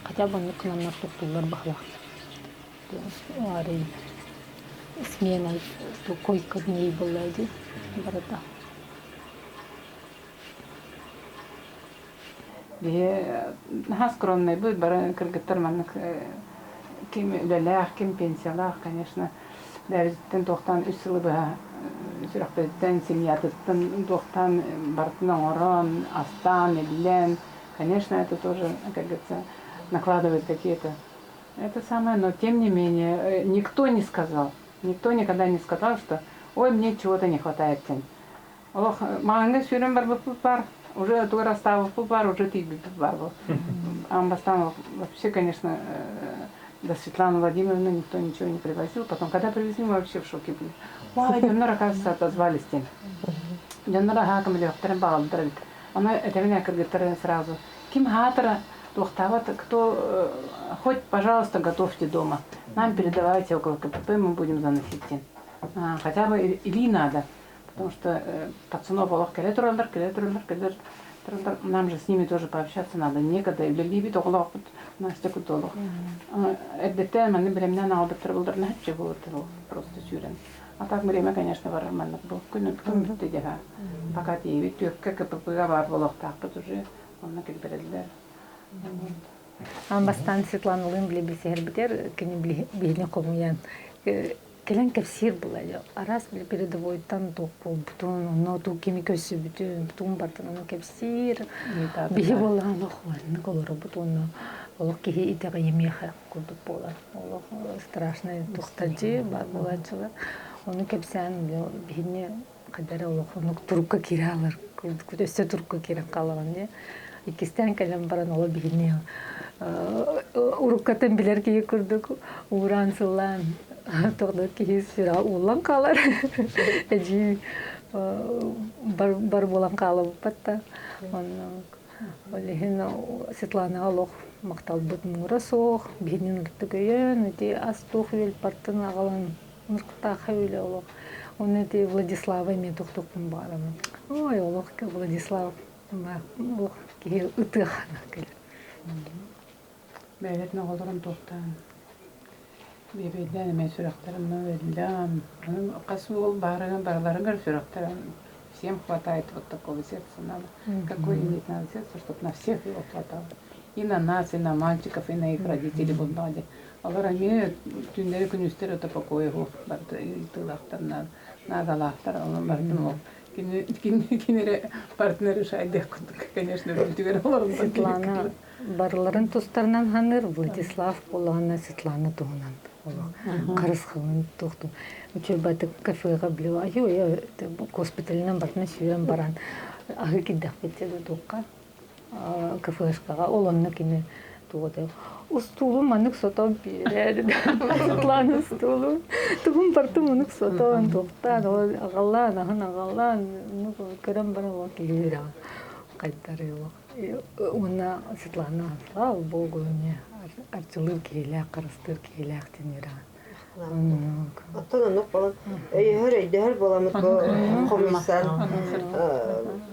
Хотя бы оннук гынаннар туттуллар баһылаах. Арый смена койка дней была дии барыта. Биһи наһаа скромнайбыт, бары кыргыттар маннык ким үлэлээх, ким пенсиялаах, конечно, бэйэбититтэн туохтаан үс сылы быһа сүрэхпититтэн, семьятыттан туохтаан барытын оҥорон, астаан, иллээн, конечно, это тоже, как говорится, накладывает какие-то это самое, но тем не менее никто не сказал, никто никогда не сказал, что ой, мне чего-то не хватает тем. Олох маҥҥа сүүрэн барбыппыт бар, уже тугу расставыппыт бар, уже тиийбиппит бар бу. Аан бастаан вообще, конечно, до Светланы Владимировны никто ничего не привозил. Потом, когда привезли, мы вообще в шоке были. Ой, дьоннор, оказывается, отозвались тем. Дьоннор аһаа көмөлөөхтөрүн баҕалдыр эбит. Аны этэбин кыргыттары сразу. Ким хаатыра туохтаабат, кто хоть, пожалуйста, готовьте дома. Нам передавайте около КПП, мы будем заносить. Хотя бы или надо. Потому что пацанов олох кэлэ тураллар, кэлэ тураллар, кэлэ тураллар. Нам же с ними тоже пообщаться надо. Некогда. Үлэлиибит оҕолоохпут Настя курдук. Эрдэттэн манны бэлэмнээн аҕалбыттар булдарына хаччы буолуттар просто сүүрэн. А так время, конечно, барар маннык бу күн күн бүттэ дьаһа. Пока тиийбит түөккэ КПП-га баар буолуохтаахпыт уже. Онно кэлбэрэллэр. Аан бастаан Светланалыын били билсиһэрбитигэр кини биһини хомуйан кэлэн кэпсиир буолла араас били передовойтан туох буолбутун онно туох кими көрсүбүтүн тугун бартын ону кэпсиир биһи буоллаҕына олох маннык олоробут уонна олох киһи итэҕэйимиэхэ курдук буолар олох страшный туохтадьы баар буолааччылар ону кэпсээн биһини хайда эрэ олох оннук турукка киирэ хаалар курдук өссө турукка киирэн хаалаҕын дии иккистээн кэлэн баран оло биһини уруккатын билэр киһи курдук уураан сыллаан туох да киһи сүрэҕэ ууллан хаалар эдьиий бар, бар буолан хаалабыппат да оннук ол иһин Светланаҕа олох махталбыт муҥура суох биһини ыныртык өйөөн ити ас туох үөл бартын аҕалан Нуртаха үлэ олох. Оны ити Владислава эмиэ тохтуохпун баҕарамын. Ой, олох Владислав олох киһи ытыахана кэлэр. Бэйэлэрин оҕолорун туохтаан биэбэйдээн эмиэ сүрэхтэрин өллөөн хас уол баарыгар барыларыгар сүрэхтэрин всем хватает вот такого сердца надо. Какое иметь надо сердце, чтобы на всех его хватало. И на нас, и на мальчиков, и на их родителей буллаҕа Олор эмиэ түүннэри-күнүстэри өтө покойуһу барыта ыытыылаахтар, наадалаахтар, онон барытын ол. Кини кини эрэ партнер шайдыах курдук, конечно, үрдүгэр олорон Светлана барыларын тустарынан ханыыр Владислав буоллаҕына Светлана туһунан олох харысхалын туохтун учурбатык кафега блю аю госпиталынан бартына сүүрэн баран аһыы кирдэхпит туохха кафешкаҕа ол онно кини тугу устуулун маннык сотон биэрэр Светлана устуулун тугун бартым онук сотон туохтаан ол аҕаллаан аһын аҕаллаан көрөн баран ол киһи үрэҕэ хайдарыы уонна Светлана слава богу мне арчылыыр киһилээх харыстыыр киһилээх диэн үрэҕэ. Оттон оннук буолан өйөһөр өйдөһөр буоламмыт бу хомуйсан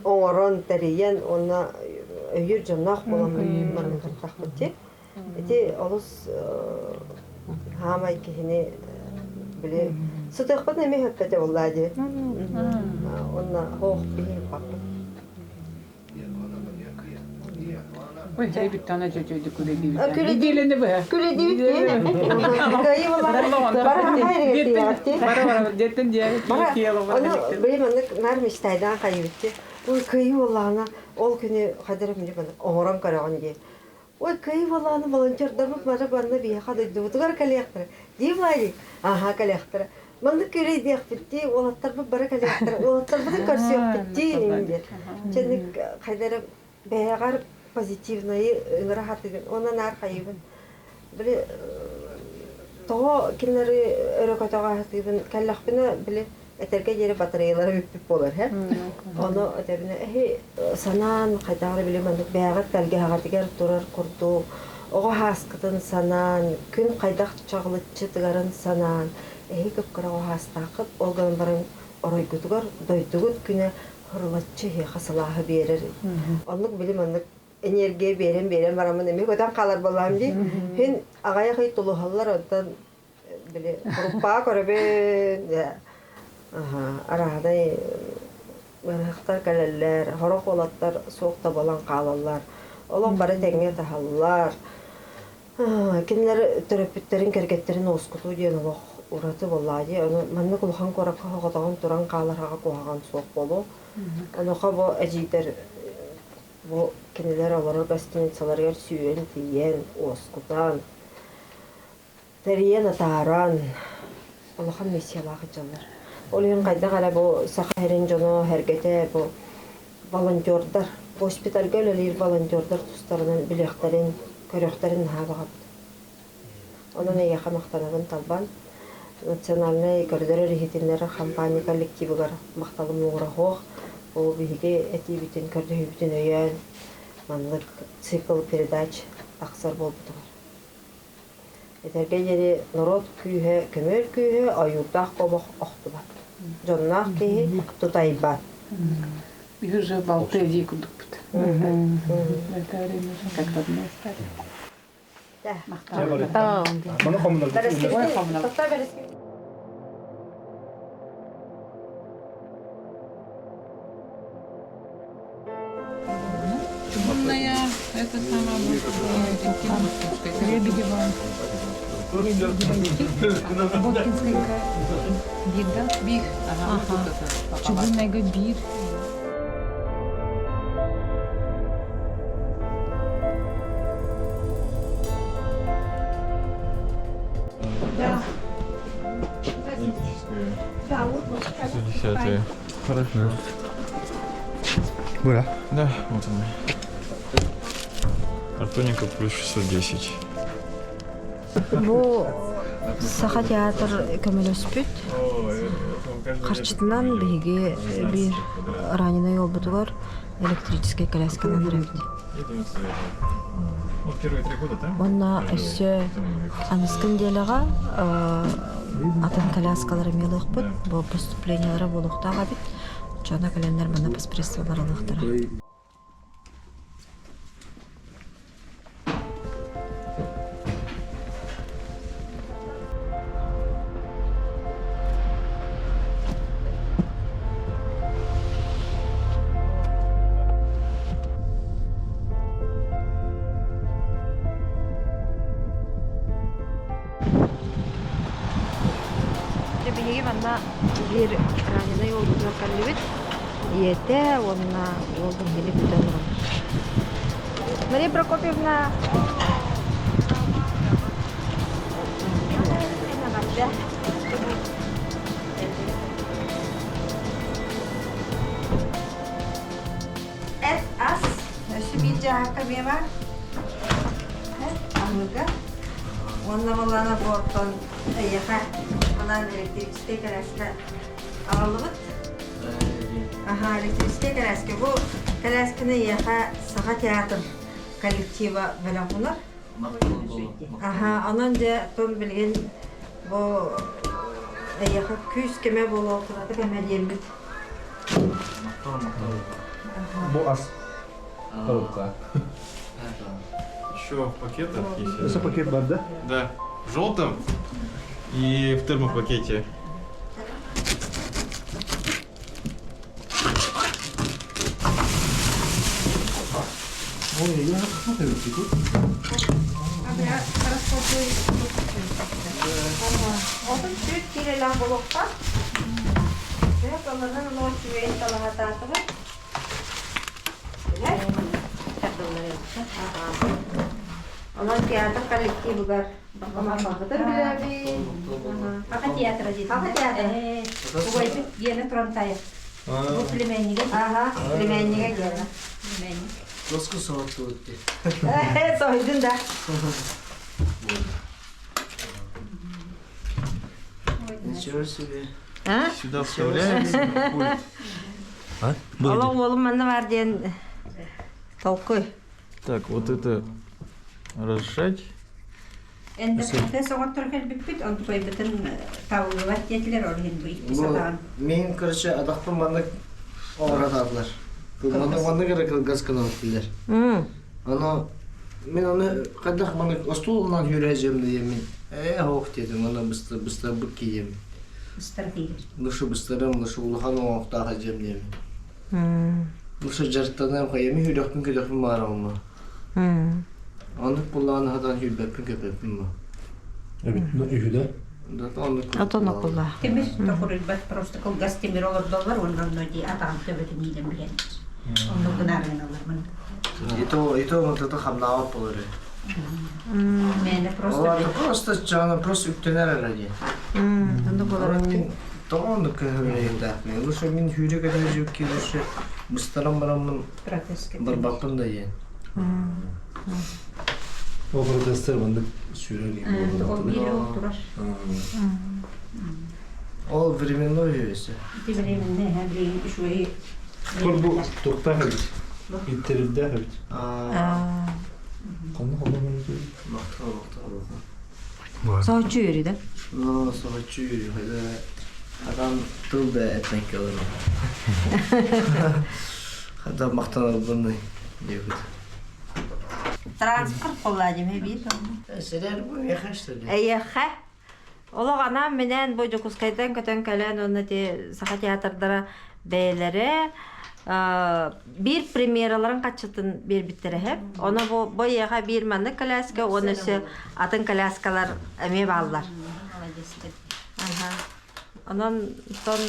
оҥорон тэрийэн уонна өйүүр дьонноох буоламмыт маннык кыртахпыт дии. Ити олус хаамай киһини били сытыахпытын эмиэ хөппөтө буоллаа дии. Уонна хоох биһи паппыт. Ой, бүттэҕинэ дьөдьөйдүк күлэдиибит. Күлэдиилэни быһа. Күлэдиибит Кыайыы Бара деттен Ону били маннык наар мечтайдаан хайыбытти. Ой, кыайыы буоллаҕына ол күнү хадара мини оҥорон көрөҕүн дии. Ой, кыайыы буоллаҕына волонтердарбыт бары барна биһиэхэ дойдубутугар кэлиэхтэрэ. Дии Владик? Аха, кэлиэхтэрэ. Маннык күлэйдиэхпит дии, уолаттарбыт бары кэлиэхтэрэ, уолаттарбытын көрсүөхпүт дии диэн. Чэнник хайдара бэйэҕэр позитивнайы ыҥыра сатыгын уонна наар хайыыбын. Били тоҕо кинилэри өрө көтөҕө сатыыбын кэллэхпинэ били этэргэ диэри батареялара бүппүт буолар һэ. Ону этэбинэ эһи санаан хайдах эрэ били маннык бэйэҕит тэлгэһэҕитигэр турар курдук оҕо һааскытын санаан күн хайдах чаҕылыччы тыгарын санаан эһи кып-кыра оҕо һаастааххыт ол гынан баран оройгутугар дойдугут күнэ хорулаччы эһиэхэ сылааһы биэрэр. Оннук били маннык энергия биэрэн-биэрэн бараммын эмиэ көтөн хаалар буоллаҕым дии. Һин аҕыйах ый тулуһаллар онтон били группаҕа көрөбүн арааһынай ыарыһахтар кэлэллэр, сорох уолаттар суох да буолан хаалаллар. Олох бары тэҥҥэ таһаллар. Кинилэр төрөппүттэрин, кэргэттэрин уоскутуу диэн олох ураты буоллаҕа дии. Ону маннык улахан куоракка соҕотоҕун туран хаалар аҕа куһаҕан суох буолуо. Онуоха бу эдьиийдэр бу кинилэр олорор гостиницаларыгар сүүрэн тиийэн, уоскутан, тэрийэн атааран улахан миссиялаах дьоннор. Ол иһин хайдах эрэ бу Саха сирин дьоно сэргэтэ бу волонтердар, госпитальга үлэлиир волонтердар тустарынан билиэхтэрин, көрүөхтэрин наһаа баҕарбытым. Онон эйиэхэ махтанабын Талбан. Национальнай көрдөрөр-иһитиннэрэр хампаанньа коллективыгар махталым муҥура суох. Бу биһиги этиибитин, көрдөһүүбүтүн өйөөн маннык цикл передач тахсар буолбутугар. Этэргэ диэри норуот күүһэ көмүөл күүһэ, ойуурдаах куобах охтубат. Дьонноох киһи тутайбат. Биһи уже балты эдии курдукпут. Это время уже как родные стали. Маны хомунар. Чугунная, это самое Лебедева. Боткинскайга биир да? Биир. Ага. Чугуннайга биир. Да. 610. Хорошо. Voilà. Да, вот он. Артоника плюс 610. Бу Саха театр көмөлөспүт. Харчытынан биһиги биир раненый уолбутугар электрическэй колясканан эрэбит. Уонна өссө аныскы нэдиэлэҕэ атын коляскалары эмиэ ылыахпыт. Бу поступлениелара буолуохтаах эбит. Дьоно кэлэннэр манна поспредстволар ылыахтара. Дьэ биһиги манна биир раненый уолбутугар кэллибит. Ийэтэ уонна уол нэһиилэ бүтэн олорор. Мария Прокопьевна Эт ас өссө биир дьааһыкка эмиэ баар. Аһыыга. Уонна буоллаҕына бу оттон эйиэхэ анаан электрическэй кэлээскэ аҕаллыбыт. Аха, электрическэй кэлээскэ. Бу кэлээскэни эйиэхэ Саха театр коллектива бэлэх уунар. Аха, онон дьэ оттон билигин бу эйиэхэ күүс кэмэ буолуо, кырата кэмэ диэммит. Бу ас коробка. Еще в пакетах есть. Өссө пакет бар да? Да, в желтом и в термопакете. Ой, я посмотрю, тут. Отун сүүт киилэлээх буолуохтаах. Сөп, олорон ону үчүгэйин талаһатаатыбыт. Онон театр коллективыгар махталбытын билэбин. Саха театра диэн. Саха театра. Убайбыт Гена Турантаев. Бу племяннигэ. Ага, племяннигэ Гена. Племянник. Доску соһуттубут дии. Соһуйдун да. Ничего себе. А? Сюда вставляем пульт. А? Олох уолум манна бар диэн толкуй. Так, вот это разжать. Энде соҕоттор кэлбиппит, онтукайбытын тауллубат диэтилэр, ол иһин бу икки сатаан. Мин, короче, адахпын маннык оҕуратаатылар. Маннык маннык эрэ кылгас гына диилэр. Аны мин аны хайдах маннык остуолунан үүрээдьиэм диэммин ээ оһох диэтим аны быстарбыт киһиэм. Быстар диилэр. Лышы быстарым, лышы улахан оҥоһуктаах эдьиэм диэмин. Лышы дьарыктаныам хайами үүрүөхпүн көтөхпүн баҕарамма. Оннук буллаҕына сатаан сүүрбэппин көпөппүн бу. Эбит, ну үһү Да, оннук Отон окула. Тимир тохуруйбат, просто кылгас тимир олордоллор, уонна онно дии атаҕын төбөтүн иилэн билэн. Оннук гынаарыгын алармын. И то мантата хамнаабат болор. Мээнэ просто Олар просто чаана просто үктэнэр эрэ дии. Оннук олорор. Мин тоҕо оннук көһөрүлэйиндаахпын. Лучше мин сүүрэ көтөр дьүкки лучше быстаран бараммын протез барбаппын да диэн. Ол протезтер маннык сүүрэр Ол биир ол турар. Ол временной үһүсү. Ити временный, һэ, билигин үчүгэй. Кор бу туохтаах эбит. Интерилдээх эбит. Аа, Ханна ханна мантыы? махтал, махтал. Соһуччу үөрүү да? Ну, соһуччу үөрүү. Хайда адам тыл да эппэккэ олорор. Хата махтанарбын диэбит. Транспорт буолла дьиме биир. Сэрэр бу миэхэ что ли? Эйиэхэ. Олох анаан минээн бу Дьокуускайтан көтөн кэлэн уонна ти Саха театрдара бэйэлэрэ биир премьераларын хаччытын биэрбиттэрэ иһэ. Ону бу бу эйиэхэ биир маннык коляска уонна өссө атын коляскалар эмиэ бааллар. Аха. Онон тон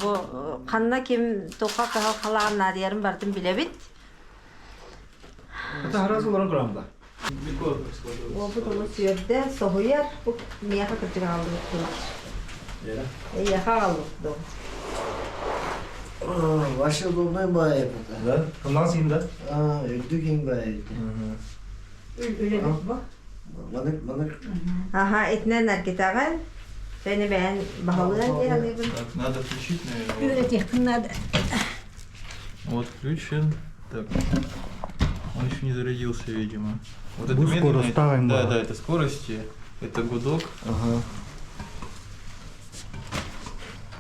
бу ханна ким туохха кыһал халаан наадыйарын барытын билэбит. Это сразу олорон көрөм да. Уолбут ону сүөрдэ, соһуйар. Бу миэхэ кырдьык аҕаллыбыт дуо? Эйиэхэ аҕаллыбыт дуо? Вообще удобный баай это. Да? Ханнан син да? Аа, үрдүк иң баай. Үлэбит бу. Манык, манык. Аха, итинэн аргитаҕын. Сeni бэйэн баһылыан диэн аныыбын. Так, надо включить, наверное. Үөрэтиэхпин надо. Вот включен. Так, он еще не зарядился, видимо. Вот это Бу медленный. скоростаҕын Да, баар. да, это скорости. Это гудок. Ага.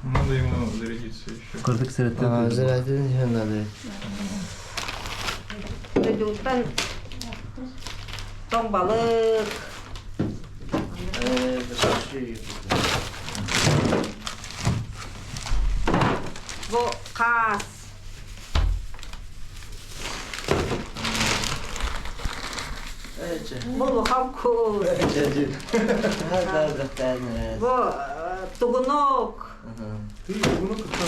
Надо ему зарядиться еще. Кырдык Аа, зарядын еще надо. Дойдуттан тоҥ балык, Э, бу хаас. Бу улахан куул. Да, да, да. Бу тугунок. Ага. Ты угуну кытта.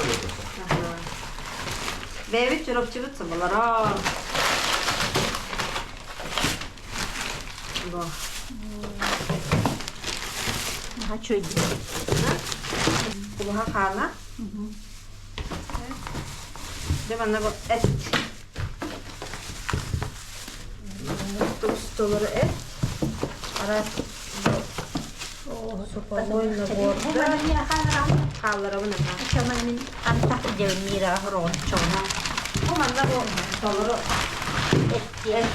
Бэйэбит чурапчыбыт соболоро. Бу. Наһаа үчүгэй. Кулуһа хаана. Дьэ манна бу эт. Тустолору эт. Араас суповой наборда хаалларабын Бу манна бу толору эт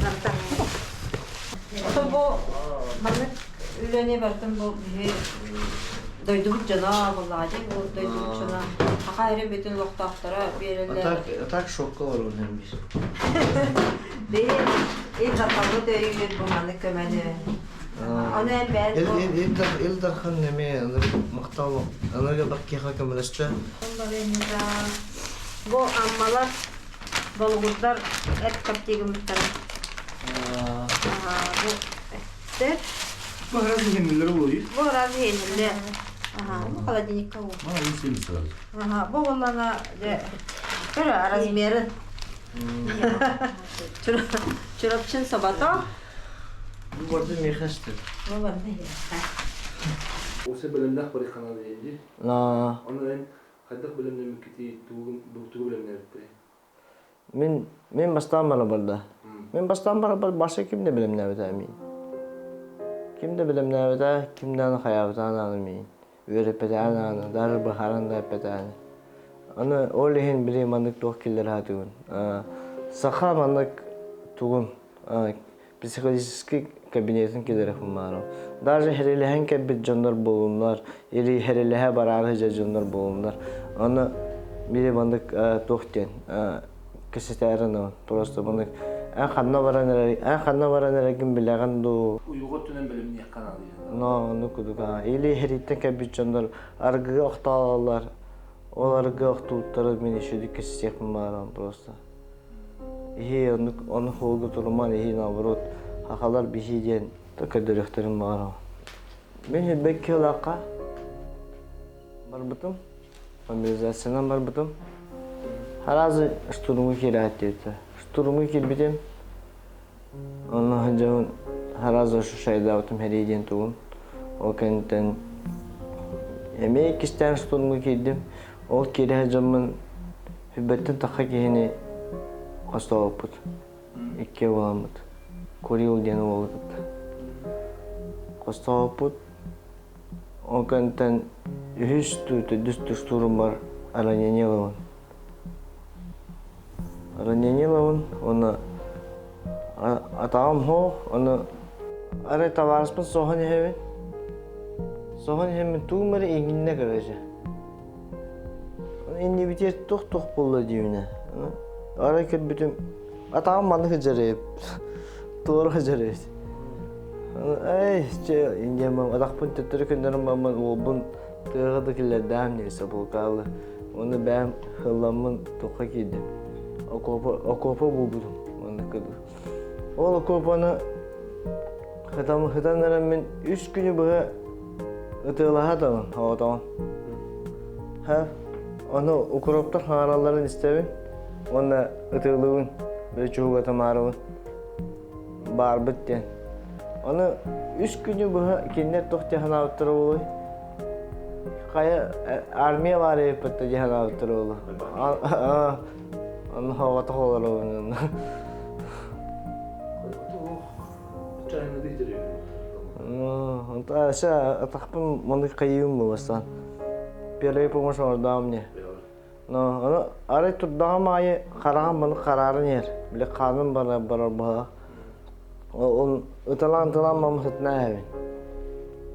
барыта. Ото бу маннык үлэни барытын бу биһи дойдубут дьоно буоллаҕа дии бу дойдубут дьоно саха эрэ бүтүн олохтоохторо биэрэллэр. А так, а так шокка олорон бир. Бэйэ ил дархаммыт өйүүр бу маннык көмөнү. Ону эн бэйэн бу Ил Дархан эмиэ махтал анарга баккиха көмөлөстө. Бу аммалар Болугурдар эт коптигыммыттара. Бу эттэр. Бу раз иһиннилер буолуй. Бу раз иһиннилер. Ага, бу холодильникка бу. А, он сильно сразу. Ага, бу боллана де көрө размерын. Чурапчын собото. Бу барды мехастыр. Бу барды меха. Осы бөлімнәк бар канал дейді. На. Оны мен Хайдах бэлэмнэммиккитий, тугу тугу бэлэмнээбиттэрий? Мин мин бастаан бара барда. Мин бастаан бара бар баша ким да бэлэмнээбитэ мин. Ким да бэлэмнээбитэ, ким дааны хайаабыта анааны мин. Үөрэппэтэ анааны, дары быһааран да эппэтэ Аны ол иһин били маннык туох киллэр аатыгын. Саха маннык тугун психологический кабинетин киллэрэхпин баарым. Даже хэрилэһэн кэлбит дьоннор буолуннар, или хэрилэһэ бараары сылдьар дьоннор буолуннар. Аны били маннык туох диэн кэсэтээрин просто маннык эн ханна баран эрэр эн ханна баран эрэргин билэҕин дуу Уйуга өттүнэн бэлэмниэххэ наада. Но ону кудук или хэриттэн кэлбит дьоннор аргыга охтоололлор ол аргыга охтууттары мин еще кэсиэхпин баарым просто Иһи оннук ону холго туруман иһи наоборот хахалар биһи диэн көрдөрүөхтэрин баҕарабын. Мин Үрбэкки ылаахха барбытым, мобилизациянан барбытым. Сразу штурму киирээт диэбитэ. Штурму киирбитим, онно дьон сразу шайдаабытым хэрии диэн тугун. Ол кэнниттэн эмиэ иккистээн штурму киирдим. Ол киирэ дьоммун Сүбэттэн тахха киһини хостообуппут. Иккиэ буоламмыт. Курил диэн уолу кытта. Хостообуппут. Ол кэнниттэн үһүс төрдүс тустууруммар ранение ылабын. Ранение ылабын уонна атаҕым суох, ону арай табаарыспын соһон иһэбин. Соһон иһэммин тугум эрэ иҥиннэ короче. Иннибитигэр туох-туох буолла диибинэ. Арай көрбүтүм, атаҕым маннык сылдьар эбит, туора сылдьар эбит. Эй, чэ, инньэ атахпын төттөрү көннөрөн бараммын уолбун тыаҕа да киллэрдэҕим дии сабылкаалы. Уонна бэйэм ылламмын туохха киирдим. Окуопа, окуопа булбутум маннык курдук. Ол окуопаны хытан, хытан эрэммин үс күнү быһа Ытыалаһа атабын, оҕотоҕун. Ха, ону укроптар хаҥаралларын истэбин уонна ытыалыыбын, били чугатымаарыбын. Баарбыт диэн. Ону үс күнү быһа кинилэр туох дии санаабыттара буолуой? Хайа армия баар эбиппит дии санаабыттара буолуо. Ону оҕотох олоробун. Ну, ася атахпын маннык хайыым буоластан. Первый помощь оҥордоҕум мне. Но аны арай турдаҕым аайы хараҕым маны харааран иһэр. Били хааным барар барар быһа. Ол ыталаан ыталаан мам сытына эһэбин.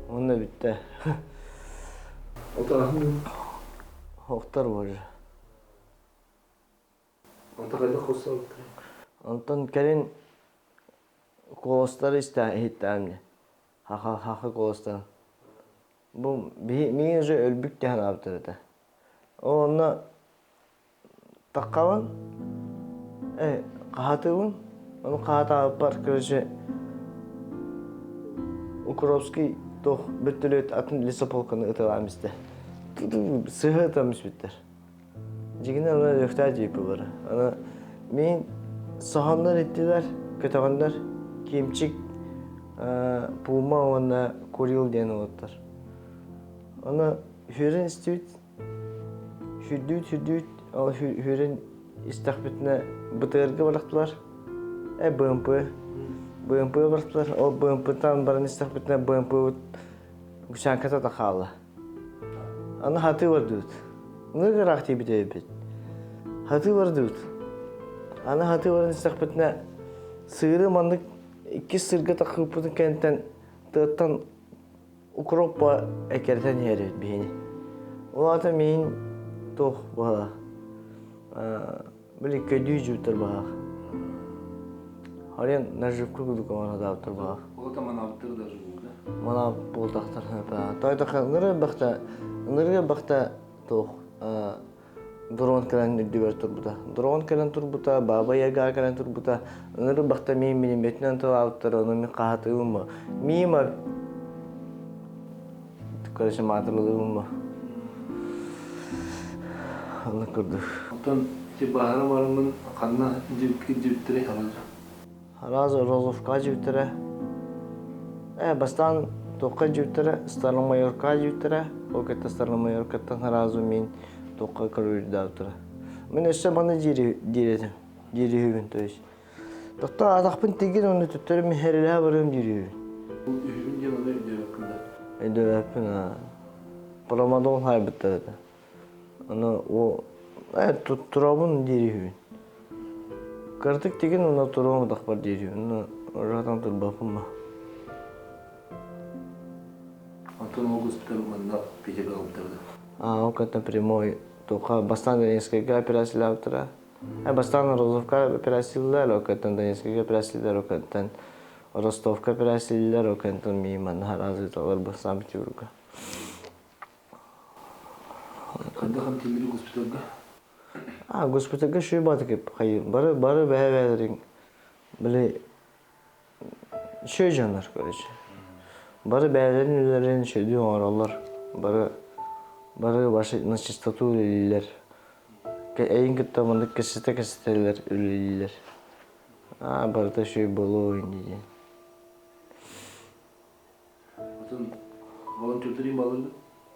Онно бүттэ. Охтор боже. Онтон хайдах хосуобуттарый? Онтон кэлин куоластары иһиттэҕим дии. Хаха хаха куоластарын. Бу миигин уже өлбүт дии санаабыттар этэ. Ол онно таххабын, э хаһатыыбын, ону хаһатаабыппар короче Укровский туох бөртөлүөт атын лесополканы ыталаан истэ. Сыһа ытан испиттэр. Дьиҥинэн аны өлүөхтээх диэбиппит бары. Аны мин соһоннор иттилэр, көтөҕөннөр Кимчик, Пума уонна Курил диэн уолаттар. Аны үһүөрэн истибит, сүүрдүүт сүүрдүүт, ол үһүөрэн истэхпитинэ БТР-га барахтылар. Э БМП. БМП барахтылар. Ол БМП-тан баран истэхпитинэ БМП-быт гусянката да хаалла. Аны хатыы бардыбыт. Ынык ыраах тиийбит эбиппит. Хатыы бардыбыт. Аны хатыы баран истэхпитинэ сыыры маннык иккис сыырга таххыппытын кэнниттэн тыаттан укроппа эккирэтэн иһэр эбит биһини. Ол аата миин туох быһалаах били көдүү дьууттар быһаах. Харыйан наживка курдук оҥоро быһаах. Ол манаабыттар даже да? Манаабыт буолтахтар Тойтоха ыныры бахта ыныры бахта туох дрон кэлэн үрдүгэр турбута. Дрон кэлэн турбута, Баба Яга кэлэн турбута. Ыныры бахта мин миниметинэн тылаабыттар, ону мин хаһатыыбын мимо короче маатырылыыбын Оннук курдук. Оттон ити баһара барымын ханна дьибиттэрэй харазы? Разы Розовка дьибиттэрэ. Э, бастаан туохха дьибиттэрэ, Старомайорка дьибиттэрэ. Ол кытта Старомайоркаттан сразу мин туохха көрүүрдээбиттэрэ. Мин өссө маны диир диир этим. Диир үһүбүн, то есть. Тохто атахпын тигин уонна төттөрү миһэрилэһэ барыам диир үһүбүн. Үһүбүн диэн ону өйдөөбөккүн да? Өйдөөбөппүн, аа. Промадол хаайбыттар этэ. Аны о э туттарабын диир үһүбүн. Кыратык тигин уонна туруом утахпар диир үһүбүн. Уонна ыраатан турбаппын ба. Антон ол госпиталь манна Питерге ылбыттар да? А, ол кытта прямой туха бастаан Донецкайга операциялаабыттара. Бастаан Розовка операциялыылар, ол кыттан Донецкайга операциялыылар, ол кыттан Ростовка операциялыылар, ол кыттан мии манна хараазыталар бу Санкт-Петербурга. Хайдах эмтииллэрий госпитальга? А, госпитальга шөй хайы бары бары бэйэ-бэйэлэрин били шөй дьоннор короче. Бары бэйэлэрин үлэлэрин шөйдүү оҥороллор. Бары бары ваши на чистоту үлэлииллэр. Эйин кытта маннык кэситэ кэситэллэр үлэлииллэр. А, барыта шөй буолуо инди диэн. Атын волонтердар им балар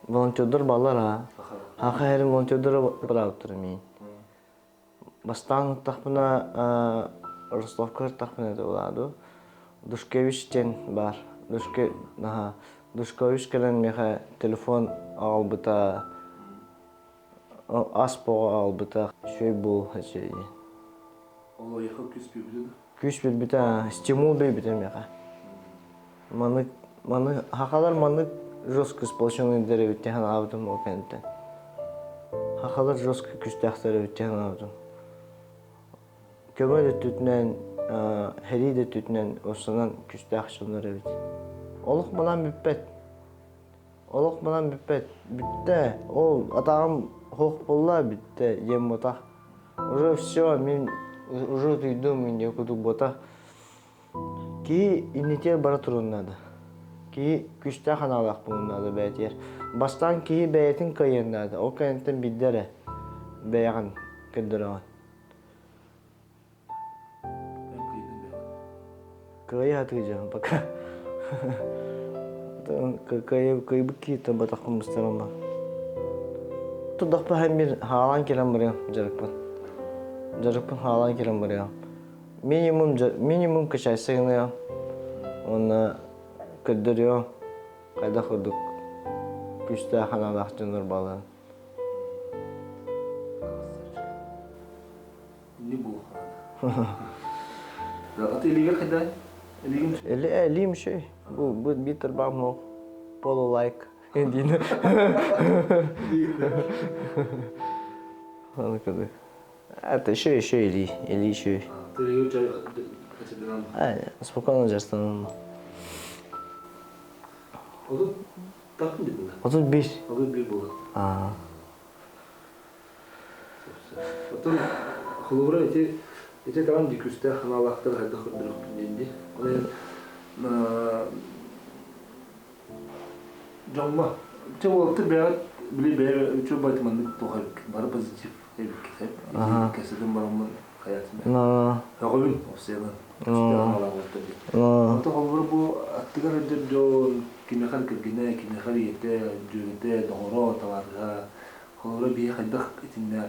Волонтердар балар а. Хаха хэрин волонтердара быраабыттар миин. Бастаан ыттахпына Ростовка ыртахпына это буладу. Душкевич диэн бар. Душке наха Душкович кэлэн миэхэ телефон аҕалбыта, ас боҕо аҕалбыта. Үчүгэй буол эчэй. Ол ойохо күс биэрбитэ да? Күүс биэрбитэ, стимул биэрбитэ миэхэ. Маннык маны хахалар маннык жестко сплоченныйдар эбит диэн санаабытым ол кэнниттэн. Хахалар жестко күстээхтэр эбит диэн санаабытым. Көмө да өттүтүнэн, сэрии да өттүтүнэн уопсанан күстээх дьоннор эбит. Олох манан бүппэт. Олох манан бүппэт. Бүттэ. Ол атаҕым суох буолла бүттэ диэн буотах. Уже все, мин уже утуйдум мин диэн курдук буотах. Киһи иннитигэр бара туруон наада. Киһи күүстээх аналаах буолуон наада бэйэтигэр. Бастаан киһи бэйэтин кыайыан наада. Ол кэнниттэн биирдэ эрэ бэйэҕин көрдөрөҕүн. Кыайа сатыыр пока. Кыайбыт киһиттэн батахпын быстарам ба. Тудахпа бир хаалан кэлэн барыам дьарыкпын. Дьарыкпын хаалан кэлэн барыам. Минимум минимум качайса гыныам. Уонна көрдөрүөм хайдах курдук күүстээх аналаах дьоннор баалларын. Не было. А ты илиигэр хайдай? Илиигин Илиим үчүгэй. Бу бу биир тарбаҕым суох. Полулайк диин. Аны кыды. Это еще еще или или еще. Ты илиигэр Спокойно жастанам. Отут тахын дедин 35. 31 буолар. Аа. Оттон холобура ити ити таҕан дикүстээх ханаалаахтар хайдах көрдөрөхпүн диэн дии. Ол иһин дьоҥҥо чэ уолаттар бэйэҕит били бэйэ үчүгэй байтыманнык туох эбиккит бары позитив. Эбиккэ кэсэтин бараммын хайаатым. Өҕөбүн осыанан. Ото холобура бу аттыгар өйдөр дьон кимиэхэ кэргэнэ, кимиэхэ ийэтэ, дьүөгэтэ, доҕоро, табаарыһа холобура биһи хайдах итиннэ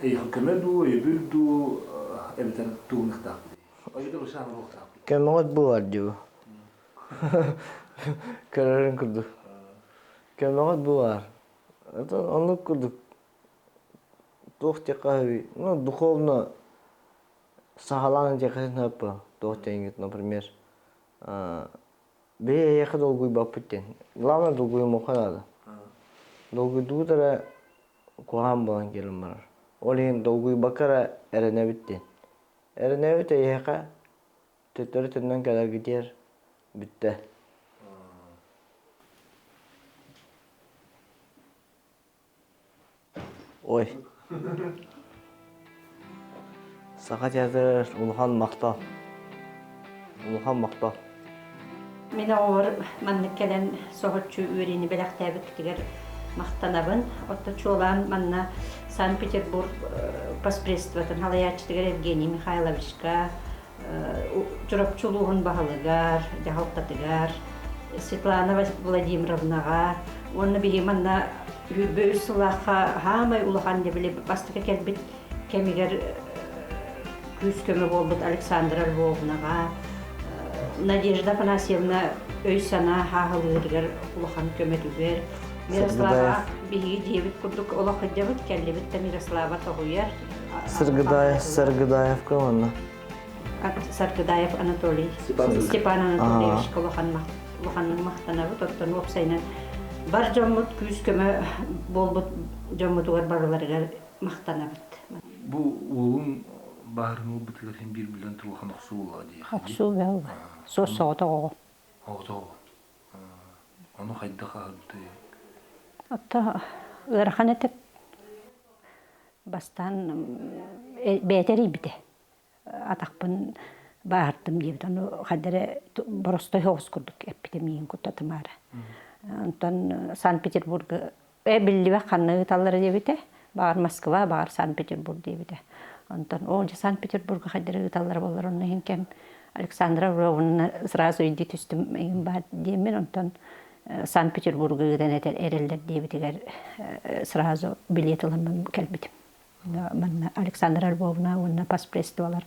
эйиэхэ көмө дуу, өйөбүл дуу эбэтэр тугунуктаахпыт. Эбэтэр усаан оруохтаахпыт. Көмөҕүт буолар дии. Көрөрүн курдук. Көмөҕүт буолар. Оннук курдук туох диэххэ ну духовно саҕалаан диэххэ сөп туох диэҥҥит например бэйэ эйиэхэ долгуйбаппыт диэн главное долгуйумуохха наада долгуйдугут эрэ куһаҕан буолан кэлэн барар ол иһин долгуйбакка эрэ эрэнэбит диэн эрэнэбит эйиэхэ төттөрү төннөн кэлэргитигэр бүттэ Ой. Саха театрыгар улахан махтал. Улахан махтал. Мин оҕобор маннык кэлэн соһуччу үөрүүнү бэлэхтээбиккитигэр махтанабын. Отто чуолаан манна Санкт-Петербург поспредствотын салайааччытыгар Евгений Михайловичка, Чурапчы улууһун баһылыгар, дьаһалтатыгар, Светлана Владимировнаҕа уонна биһиги манна 23 сыллаахха хаамай улахан дебили бастакы кэлбит кэмигэр күүс-көмө буолбут Александра Львовнаҕа, Надежда Афанасьевна өй-санаа хааһылыырыгар улахан көмөтүгэр Мирослава биһиги дьиэбит курдук олох сылдьабыт, кэллибит да Мирослава тоһуйар. Саргыдаев, Саргыдаевка уонна Саргыдаев Анатолий Степан Анатольевичка улахан улаханнык махтанабыт. Оттон уопсайынан бар дьоммут күүс-көмө буолбут дьоммутугар барыларыгар махтанабыт. Бу уолуҥ баарын ылбытыгар син биир билэн турулахан охсуу буоллаҕа дии. Охсуу бөҕө. Суос соҕотох оҕо. Оҕотох оҕо. Ону хайдах аһарбытый? Отто ыарахан этэ. Бастаан бэйэтэ эрийбитэ. Атахпын бааһыртым диэбит. Ону хайда эрэ боростой соҕус курдук эппитэ миигин куттатымаары. Онтон Санкт-Петербурга биллибэт ханна ыыталлара диэбитэ. Баҕар Москва, баҕар Санкт-Петербург диэбитэ. Онтон оо дьэ Санкт-Петербурга хайда эрэ ыыталлара буоллар онно иһин кэм Александра Львовна сразу өйдүү түстүм эҥин баар диэммин онтон Санкт-Петербурга ыытан этэр эрэллэр диэбитигэр сразу билиэт ыламмын кэлбитим. Манна Александра Львовна уонна паспредстволар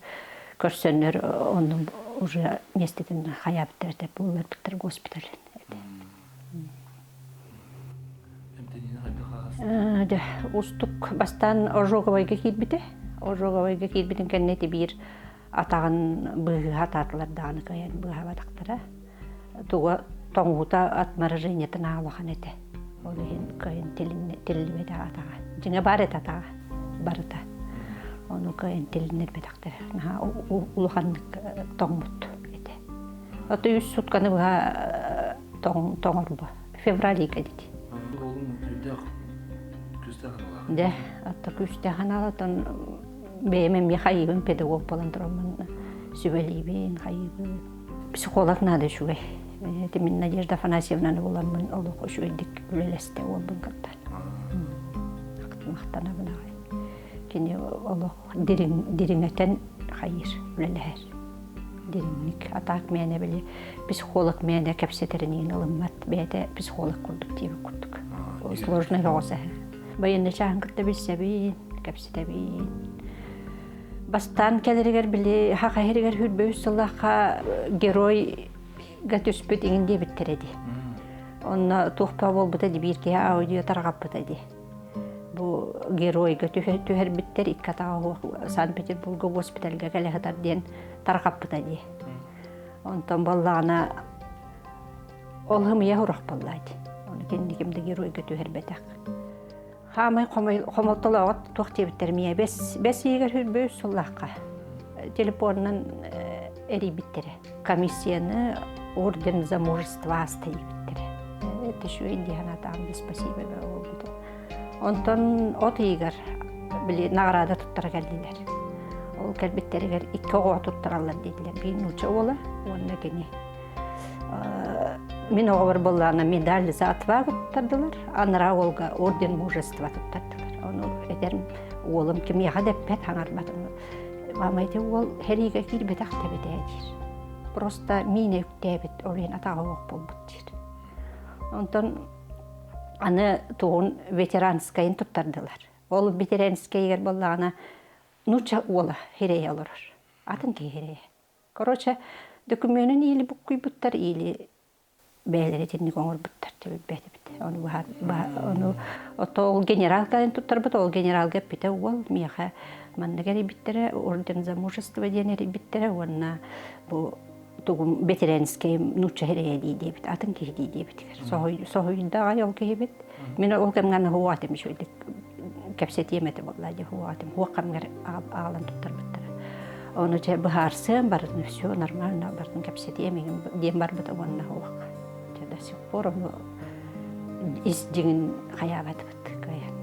көрсөннөр онно уже миэстэтин хайаабыттар этэ булларбыттар госпиталь этэ. Дьэ, устук бастаан Ожоговайга киирбитэ. Ожоговайга киирбитин кэннэ ити биир атаҕын быыһа атаатылар даҕаны кыайан быыһаабатахтара. Туга тоҥуута отморожениетын аалахан этэ. Ол иһин кыайан тиллибэтэх атаҕа. Дьиҥэ баар этэ атаҕа барыта. Ону кыайан тилиннэрбэтэхтэрэ. Наһаа улаханнык тоҥмут этэ. Ото үс сутканы быһа тоҥорбо. Февраль ыйга дити. Уолум өйдөөх күүстээх аналаах. Дэ, атта күүстээх аналатан бэйэм эмиэ хайыыбын педагог буолан тураммын сүбэлиибин, хайыыбын. Психолог наада үчүгэй. Ити мин Надежда Афанасьевнаны буламмын олох үчүгэйдик үлэлэстэ уолбун кытта. Махтанабын аҕай. Кини олох дириҥ дириҥэтэн хайыыр, үлэлэһэр. Дириҥник. А так мээнэ били психолог мээнэ кэпсэтэрин ылыммат. Бэйэтэ психолог курдук диэбит курдук. Сложный оҕус эһэ. Байыаннай чааһын кытта билсэбин, кэпсэтэбин. Бастаан кэлэригэр били хаха иһэригэр хүрбэ үс сыллаахха геройга түспүт иҥин диэбиттэрэ дии. Онно туохпа буолбута дии биир киһи аудио тарҕаппыта дии. Бу геройга түһэрбиттэр икки атаҕа Санкт-Петербурга госпитальга кэлэ сытар диэн тарҕаппыта дии. Онтон буоллаҕына ол ымыйа сурах буолла дии. Ону кэнниким да геройга түһэрбэтэх. Хаамай хомолтолооҕо туох диэбиттэр миэ бэс бэс ыйыгар хүрбэ үс сыллаахха телефонунан эрийбиттэрэ. Комиссияны орден за мужество ааста диэбиттэрэ. Это үчүгэй дии санаатаҕым спасибо буолбутум. Онтон от ыйыгар били наҕараада туттара кэллилэр. Ол кэлбиттэригэр икки оҕо туттараллар диэтилэр. Биир нуучча уола уонна кини. Мин оҕобор буоллаҕына медаль за отвагу туттардылар, анараа уолга орден мужества туттардылар. Ону этэрим уолум кимиэхэ да эппэт хаҥарбат. Мама ити уол сэриигэ киирбэтэх тэбитэ диир. Просто миинэ үктээбит, ол иһин атаҕа суох буолбут диир. Онтон аны тугун ветеранскайын туттардылар. Ол ветеранскайыгар буоллаҕына нуучча уола хирэйэ олорор. Атын киһи хирэйэ. Короче, докумуонун или буккуйбуттар, или бэйэлэрэ итинник оҥорбуттар билбэтибит. Ону ону ото ол генерал кэлэн туттарбыт, ол генералга эппитэ уол миэхэ маннык эрийбиттэрэ, орден за мужество диэн эрийбиттэрэ уонна бу тугум ветеранскай нуучча хирэйэ дии диэбит, атын киһи дии диэбитигэр. Соһуйда аҕай ол киһибит. Мин ол кэмҥэ хуоҕатым үчүгэйдик кэпсэтиэм этэ буолла дии хуоҕатым хуох кэмҥэр аҕалан туттарбыттара. Ону дьэ быһаарсыам барытын все нормально барытын кэпсэтиэм диэн барбыта уонна хуох. Дьэ до сих пор ону ис дьиҥин хайаабатыбыт кыайан.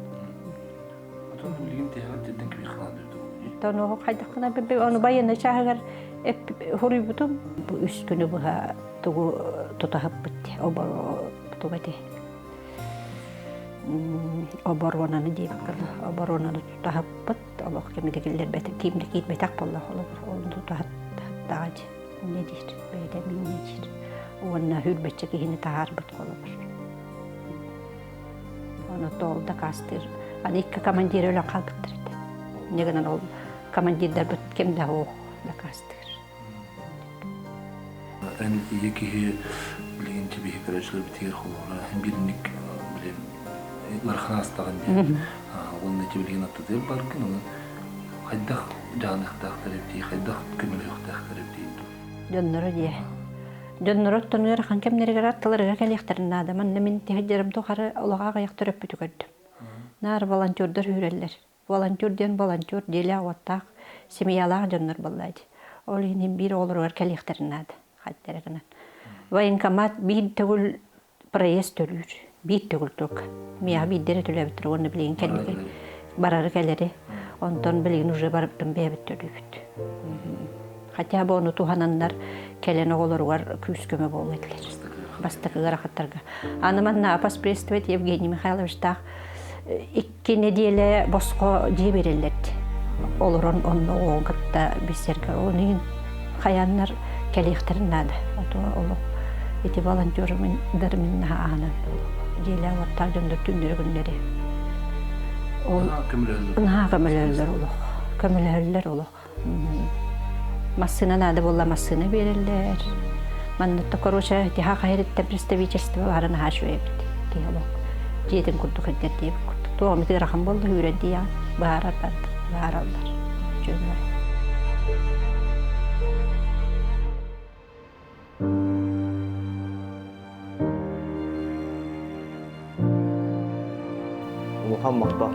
Отон билигин тиһэҕэр тирдэн кими хаалдырдым. Ону хайдаххына ону байыаннай чааһыгар хоруйбутум бу үс күнү быһа тугу тутаһыппыт туга этэй оборуонаны диэбиккэ оборуонаны тутаһыппыт олох кими да киллэрбэтэх ким да киирбэтэх буолла холобур ол тутаһыттаҕа дии инньэ диир бэйэтэ инньэ диир уонна сүүрбэччэ киһини таһаарбыт холобур ону ол дакаастыыр аны икки командир өлөн хаалбыттар этэ инньэ гынан ол командирдарбыт ким да суох дакаастыыр Эн ийэ киһи билигин тибиһи көрөөччүлэрбитигэр холобура биирник билим ыарахан аастаҕын диэн уонна ити билигин аттытыар баргын онон хайдах дьаһаныахтаахтар эбитий хайдах көмөлөһүөхтээхтэр эбитий Дьонноро дии. Дьонноро оттон ыарахан кэмнэригэр аттыларыгар кэлиэхтэрин наада. Манна мин тиһэрдэрим тухары олох аҕыйах төрөппүтү көрдүм. Наар волонтердар үүрэллэр. Волонтер диэн волонтер дьиэлээх-уоттаах, семьялаах дьоннор буолла дии. Ол иһин биир оҕолоругар кэлиэхтэрин наада, хаттара гынан. Военкомат биир төгүл проезд төлүүр, биир төгүл только. Миэхэ биирдэ эрэ төлөөбүттэр уонна билигин кэнники барары кэлэри. Онтон билигин уже барыбытын бэйэбит төлүүбүт. Хотя бы ону туһананнар кэлэн оҕолоругар күүс-көмө буолуо этилэр. Бастакы ыарахаттарга. Аны манна поспредствовать Евгений Михайловичтаах икки нэдиэлэ босхо дьиэ биэрэллэр олорон онно оҕоҥ кытта билсэргэ ол иһин хайааннар кэлиэхтэрин наада а то олох ити волонтердар мин наһаа аһынан дьиэлээх уоттаах дьоннор түннэри күннэри ол наһаа көмөлөһөллөр олох көмөлөһөллөр олох Массыына наада буолла массыына биэрэллэр. Манна короче тиһэх хайырыттан представительство баара наһаа үчүгэй эбит. Киһи олох дьиэтин курдук ирдэр диэбит курдук. Туох эмит ыарахан буолла үүрэн диэҕин быһаарар быһаараллар. Үчүгэй. Улахан махтал.